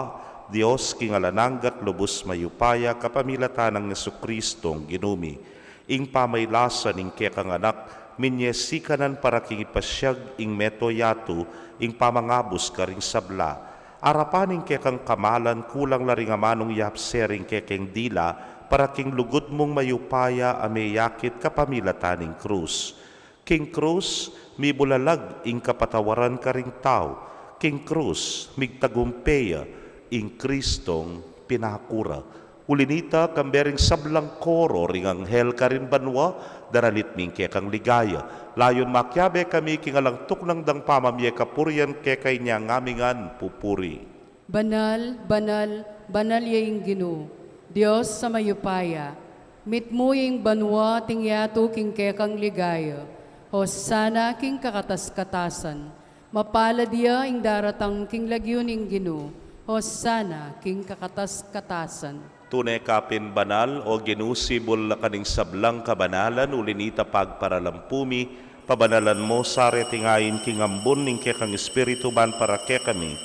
Dios king alang angga at lubus mayupaya, kapamilatan nang Jesucristong Ginu mi. Ing pamaylasa ning kekang Anak, minye sikanan para king ipasiag ing mabilug a yatu, ing pamangabus karing sabla. Arapan ning kekang kamalan, kulang la ring amanung yapse ring kekeng dila, Para king lugud mung mayupaya a meyakit kapamilatan ning krus. King krus, mibulalag ing kapatawaran karing tau. King krus, migtagumpe ya ing Kristong pinakura. Uli nita, kambe ring sablang koro ring anghel karin banua, daralit mi ing kekang ligaya. Layun makiabe kami king alang tuknang dang pamamie kapurian keka inya ngaming ngan pupuri. Banal, banal, banal ya ing Ginu, Dios a mayupaya. Mitmu ing banua at ing yatu king kekang ligaya. Hosana king kakatas-katasan. Mapalad ya ing daratang king lagyu ning Ginu. Hosana king kakatas-katasan. Tune ka pin banal, o Ginu, sibul na ka ning sablang kabanalan, uli nita pagparalampu mi, pabanalan mo sa reting ain king ambun ning kekang Espiritu ban para kekami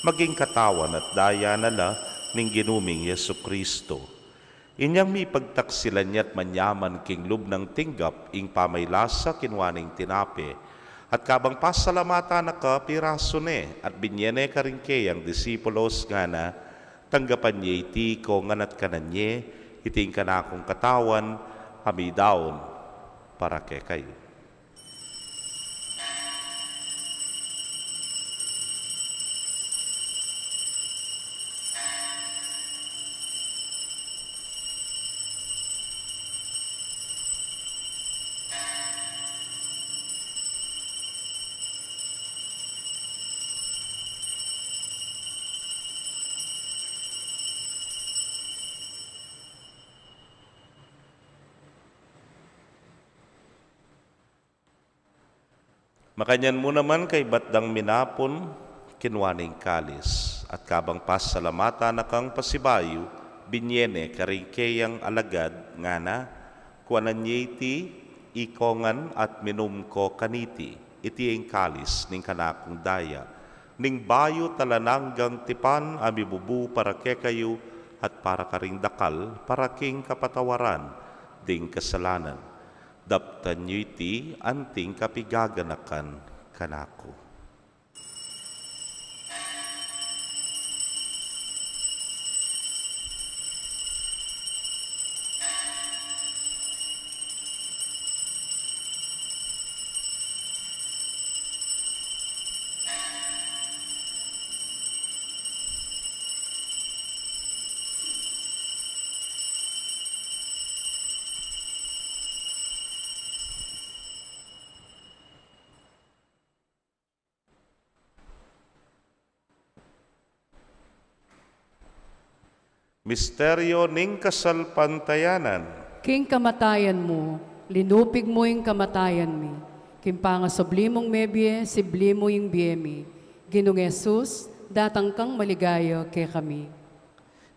maging katawan at daya na la ning Ginu ming Jesu-Cristo. Inyang mipagtaksilan ya at manyaman king lub nang tinggap ing pamaylasa, kinua ne ing tinape, at kabang pasalamatan na ka, pirasu ne, at binye ne karing keyang disipulos, ngana: Tanggapan ye iti ikongan at kanan ye, iti ing kanakung katawan a midaun para kekayu. Makanyan mu naman, kaybat dang minapun, kinua ne ing kalis, at kabang pasalamatan na kang pasibayu, binye ne karing keyang alagad, ngana: Kuanan ye iti ikongan at minum ko kaniti, iti ing kalis ning kanakung daya, ning bayu at alang anggang tipan a mibubu para kekayu at para karing dakal, para king kapatawaran ding kasalanan. Daptan yu iti anting kapigaganakan kanaku. Misteryo ning kasalpantayanan. King kamatayan mu, linupig mu ing kamatayan mi. King pangasubli mung mebie, sibli mu ing bie mi. Ginung Jesus, datang kang maligaya kekami.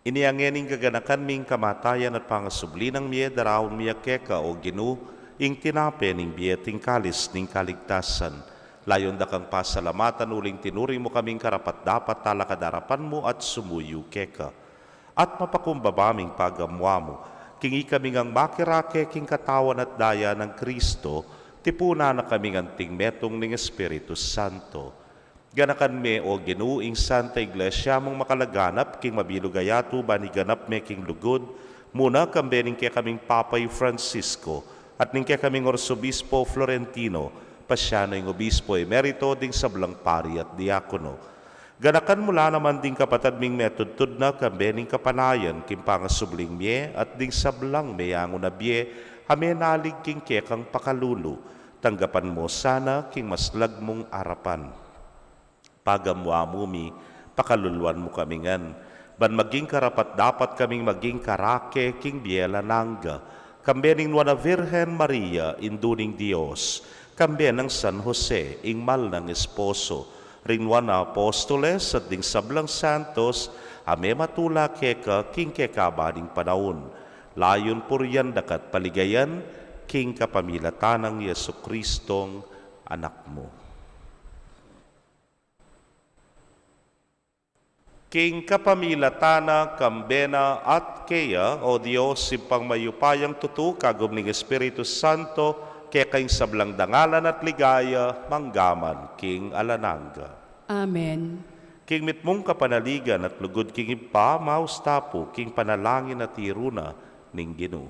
Inya ngeni, gaganakan mi ing kamatayan at pangasubli nang mie, daraun mi ya keka, o Ginu, ing tinape ning bie at ing kalis ning kaligtasan. Layun da kang pasalamatan uling tinuring mu kaming karapat-dapat talakad arapan mu at sumuyu keka. At mapakumbaba ming pagamuan mu, king ikami ngang makirake king katawan at daya nang Kristo, tipunan na kaming anting metung ning Espiritu Santo. Ganakan me, o Ginu, ing Santa Iglesia mung makalaganap king mabilug a yatu, ban iganap me king lugud, muna kambe ning kekaming Papa i Francisco, at ning kekaming Arsobispo Florentino, Paciano ing Obispo Emerito, ding sablang pari at diakono. Ganakan mu la naman ding kapatad ming metudtud na kambe ning kapanayan king pangasubling mie at ding sablang meyangu na bie a menalig king kekang pakalulu. Tanggapan mu sana king maslag mung arapan. Pagamuan mu mi, pakaluluan mu kami ngan, ban maging karapat-dapat kaming maging karake king bie alang angga, kambe ning Nuan a Virgen Maria, Indu ning Dios, kambe nang San Jose, ing mal nang esposo, ring Nuan a Apostoles, at ding sablang santos a mematula keka king kekaban ning panaun, layun purian da ka at paligayan, king kapamilatan nang Jesu-Cristong Anak mu. King kapamilatan na, kambe na, at keya, o Dios, Ibpang mayupayang tutu, kagum ning Espiritu Santo, keka ing sablang dangalan at ligaya, mangga man king alang angga. Amen. King mitmung kapanaligan at lugud king Ibpa, maus ta pu king panalangin a tiru na ning Ginu.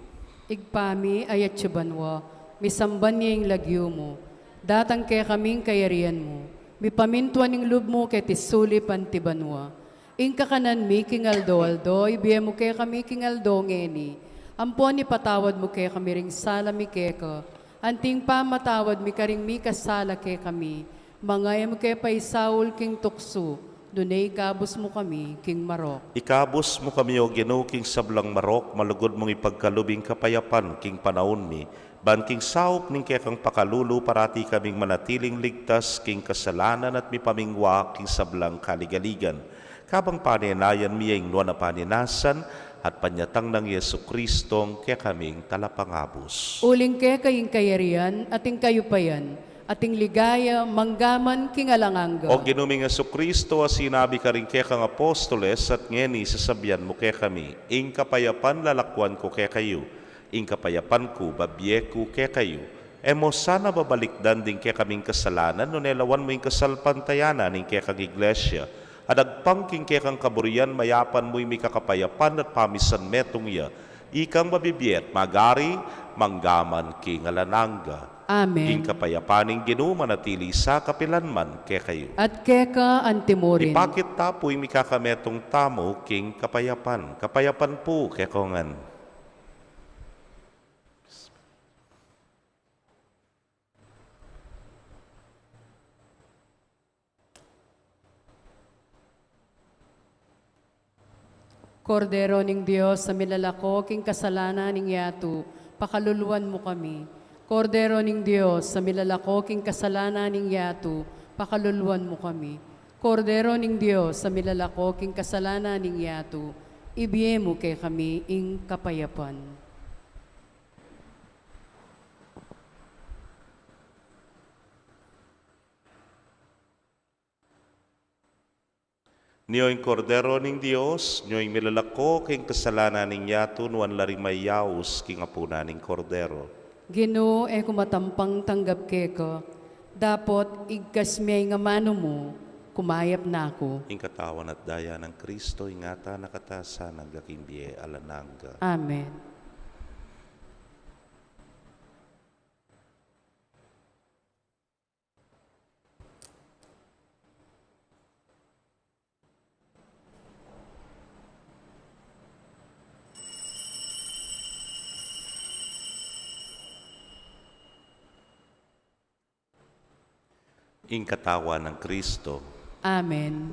Ibpa mi, atsu ka banua, misamban ya ing lagyu mu, datang kekami ing kayarian mu, mipamintuan ing lub mu keti sulip anti banua. Ing kakanan mi king aldo-aldo, ibie mu kekami king aldo ngeni. Ampon ipatawad mu kekami ring sala mi keka, anti ing pamamatawad mi karing mikasala kekami. Manga e mu ke paisaul king tuksu, nune ikabus mu kami king marok. Ikabus mu kami, O Ginu, king sablang marok, malugud mung ipagkalub ing kapayapan king panaun mi, ban king saup ning kekang pakalulu parati kaming manatiling ligtas king kasalanan at mipamingwa king sablang kaligaligan. Kabang panenayan mi ya ing nuan a panenasan at panyatang nang Jesucristong kekaming Talapangabus. Uling keka ing kayarian at ing kayupayan at ing ligaya manggaman king alang angga. O Ginu ming Jesucristo, a sinabi karing kekang apostoles, at ngeni sasabian mu kekami, ing kapayapan lalakwan ku kekayu, ing kapayapan ku babie ku kekayu. E mu sana babalikdan ding kekaming kasalanan, nune lawan mu ing kasalpantayanan ning kekang Iglesia. At agpang king kekang kaburian, mayapan mu ing mikakapayapan at pamisan metung ya. Ikang mabibie at magari, manggaman king alang angga. Amen. Ing kapayapan ning Ginu manatili sa kapilanman kekayu. At keka antimurin. Ipakit ta pu ing mikakametung tamu king kapayapan. Kapayapan pu kekongan. Kordero ning Dios, a milalako king kasalanan ning yatu, pakaluluan mu kami. Kordero ning Dios, a milalako king kasalanan ning yatu, pakaluluan mu kami. Kordero ning Dios, a milalako king kasalanan ning yatu, ibie mu kekami ing kapayapan. Nio ing Kordero ning Dios, nio ing milalako king kasalanan ning yatu, nuan la ring mayaus king apunan ning Kordero. Ginu, e ku matampang tanggap keka, dapot igkas me ing amanu mu, kumayap na ku. Ing katawan at daya nang Kristo, ingatan na katasan angga king bie alang angga. Amen. Ing katawan nang Kristo. Amen.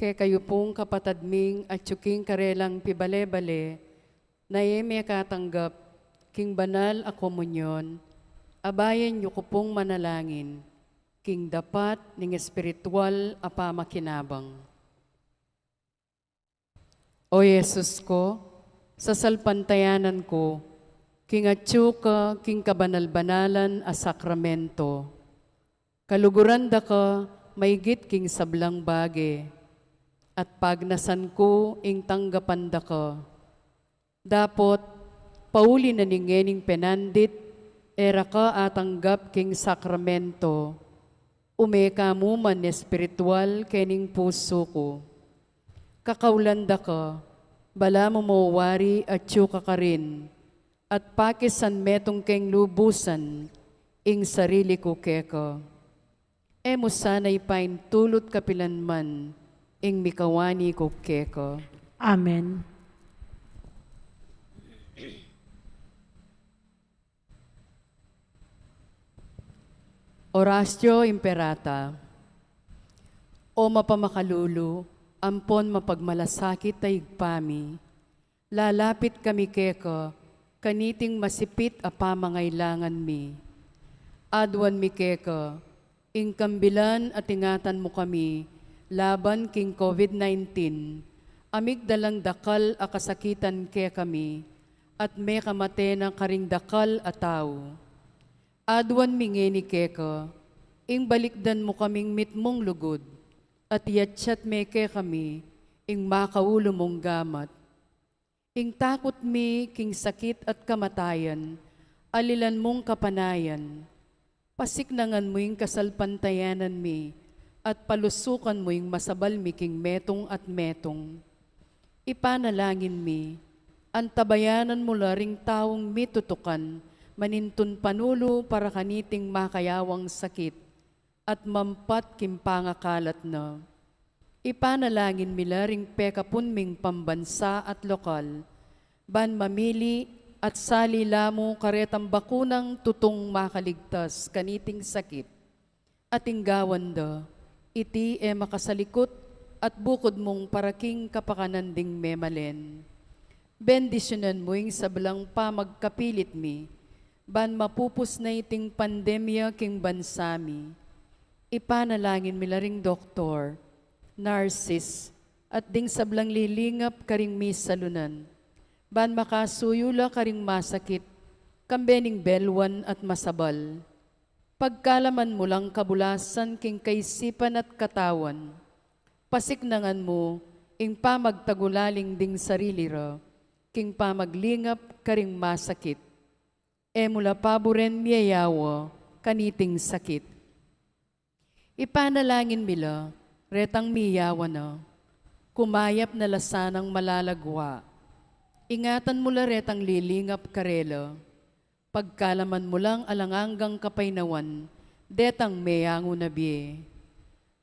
Kekayu pung kapatad ming atyu king karelang pibale-bale, na e mekatanggap king banal a komunyon, abayan yu ku pung manalangin king dapat ning espiritual a pamakinabang. O Jesus ko, sasalpantayanan ku king atyu ka king kabanal-banalan a sakramento. Kaluguran da ka maigit king sablang bage, at pagnasan ku ing tanggapan da ka. Dapot, pauli na ning ngening penandit, e ra ka atanggap king sakramento, ume ka mu man espiritual kening pusu ku. Kakaulan da ka, balamu mo wari atyu ka karin, at pakisan metung keng lubusan ing sarili ku keka. E mu sana ipaintulut kapilan man ing mikawani ku keka. Amen. Oratio Imperata. O mapamakalulu, ampon mapagmalasakit a Ibpa mi, lalapit kami keka kaniting masipit a pamangailangan mi. Aduan mi keka ing kambilan at ingatan mu kami laban king COVID nineteen, a migdalang dakal a kasakitan kekami, at mekamate na karing dakal a tau. Aduan mi ngeni keka, ing balikdan mu kaming mitmung lugud, at iyatyat me kekami ing makaulu mung gamat. Ing takut mi king sakit at kamatayan, alilan mung kapanayan. Pasiknangan mu ing kasalpantayanan mi, at palusukan mu ing masabal mi king metung at metung. Ipanalangin mi, antabayanan mu la ring taung mitutukan manintun panulu para kaniting makayawang sakit, at mampat king pangakalat na. Ipanalangin mi la ring pekapun ming pambansa at lokal, ban mamili at sali la mu karetang bakunang tutung makaligtas kaniting sakit. At ing gawan da, iti e makasalikut at bukud mung para king kapakanan ding memalen. Bendisyunan mu ing sablang pamagkapilit mi, ban mapupus na iting pandemya king bansa mi. Ipanalangin mi la ring doktor, nurses, at ding sablang lilingap karing misalunan, ban makasuyu la karing masakit, kambe ning belwan at masabal. Pagkalaman mu lang kabulasan king kaisipan at katawan, pasiknangan mu ing pamagtagulaling ding sarili ra king pamaglingap karing masakit. E mu la paburen miyayawa kaniting sakit. Ipanalangin mi la retang miyawa na, kumayap na la sanang malalagwa. Ingatan mu la retang lilingap karela. Pagkalaman mu lang alang anggang kapaynawan detang meyangu na bie.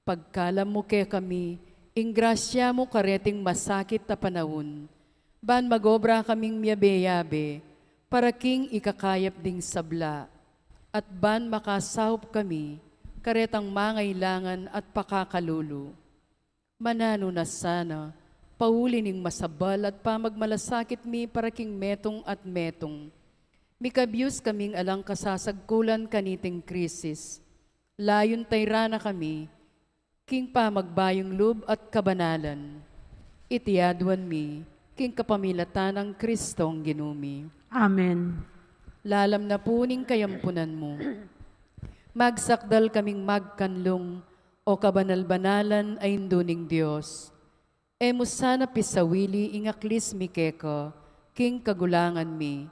Pagkalam mu kekami ing grasya mu kareting masakit a panaun, ban mag-obra kaming miyabe-yabe para king ikakayap ding sabla, at ban makasaup kami karetang mangailangan at pakakalulu. Mananu na sana, pauli ning masabal at pamagmalasakit mi para king metung at metung. Mikabius kaming alang kasasagkulan kaniting krisis. Layun tayra na kami king pamagbayung lub at kabanalan. Iti aduan mi king kapamilatan nang Kristong Ginu mi. Amen. Lalam na pu ning kayampunan mu, magsakdal kaming magkanlung, O kabanal-banalan a Indu ning Dios. E mu sana pisawili ing aklis mi keka king kagulangan mi,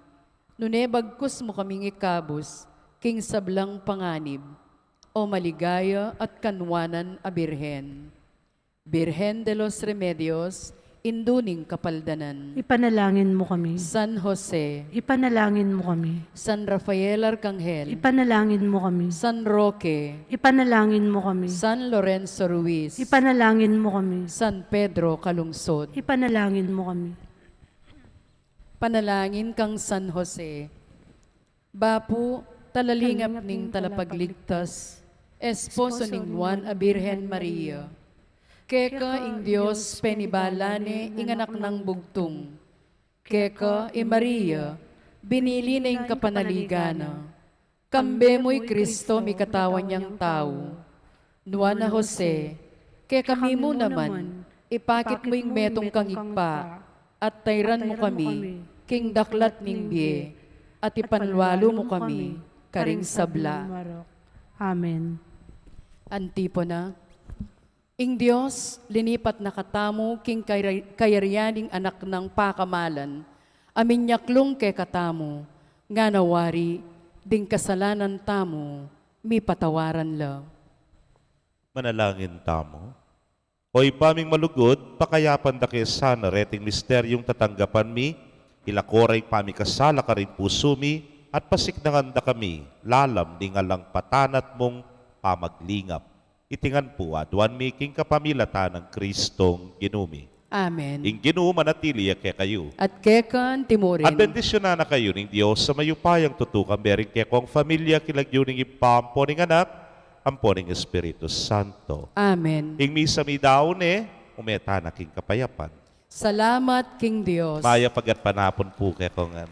nune bagkus mu kaming ikabus king sablang panganib, O maligaya at kanwanan a Birhen. Birhen de los Remedios, Indu ning Kapaldanan. Ipanalangin mu kami. San Jose. Ipanalangin mu kami. San Rafael Arcangel. Ipanalangin mu kami. San Roque. Ipanalangin mu kami. San Lorenzo Ruiz. Ipanalangin mu kami. San Pedro Calungsod. Ipanalangin mu kami. Panalangin kang San Jose. Bapu, talalingap ning Talapagligtas, esposo ning Nuan a Birhen Maria, Keka ing Dios penibala ne ing anak nang bugtung. Keka i Maria, binili ne ing kapanaligan na. Kambe mu i Kristo mikatawan yang tau. Nuan a Jose, kekami mu naman, ipakit mu ing metung kang Ibpa, at tairan mu kami, king daklat ning bie, at ipanlualu mu kami, karing sabla. Amen. Antipona. Ing Dios, linipat na katamu king kayari-, kayarian ning Anak nang pakamalan, a minyaklung kekatamu, ngana wari, ding kasalanan tamu, mipatawaran la. Manalangin tamu. O Ibpa ming malugud, pakayapan da ke sana reting misteryung tatanggapan mi, ilako ra ing pamikasala karing pusu mi, at pasiknangan da kami, lalam ning alang patanat mung pamaglingap. Iti ngan pu aduan mi king kapamilatan nang Kristong Ginu mi. Amen. Ing Ginu manatili ya kekayu. At keka mu rin. At bendisyunan na kayu ning Dios a mayupayang tutu, kambe ring kekong familia, king lagyu ning Ibpa, ampo ning Anak, ampo ning Espiritu Santo. Amen. Ing misa mi daun ne, ume tana king kapayapan. Salamat king Dios. Mayap a gatpanapun pu kekongan.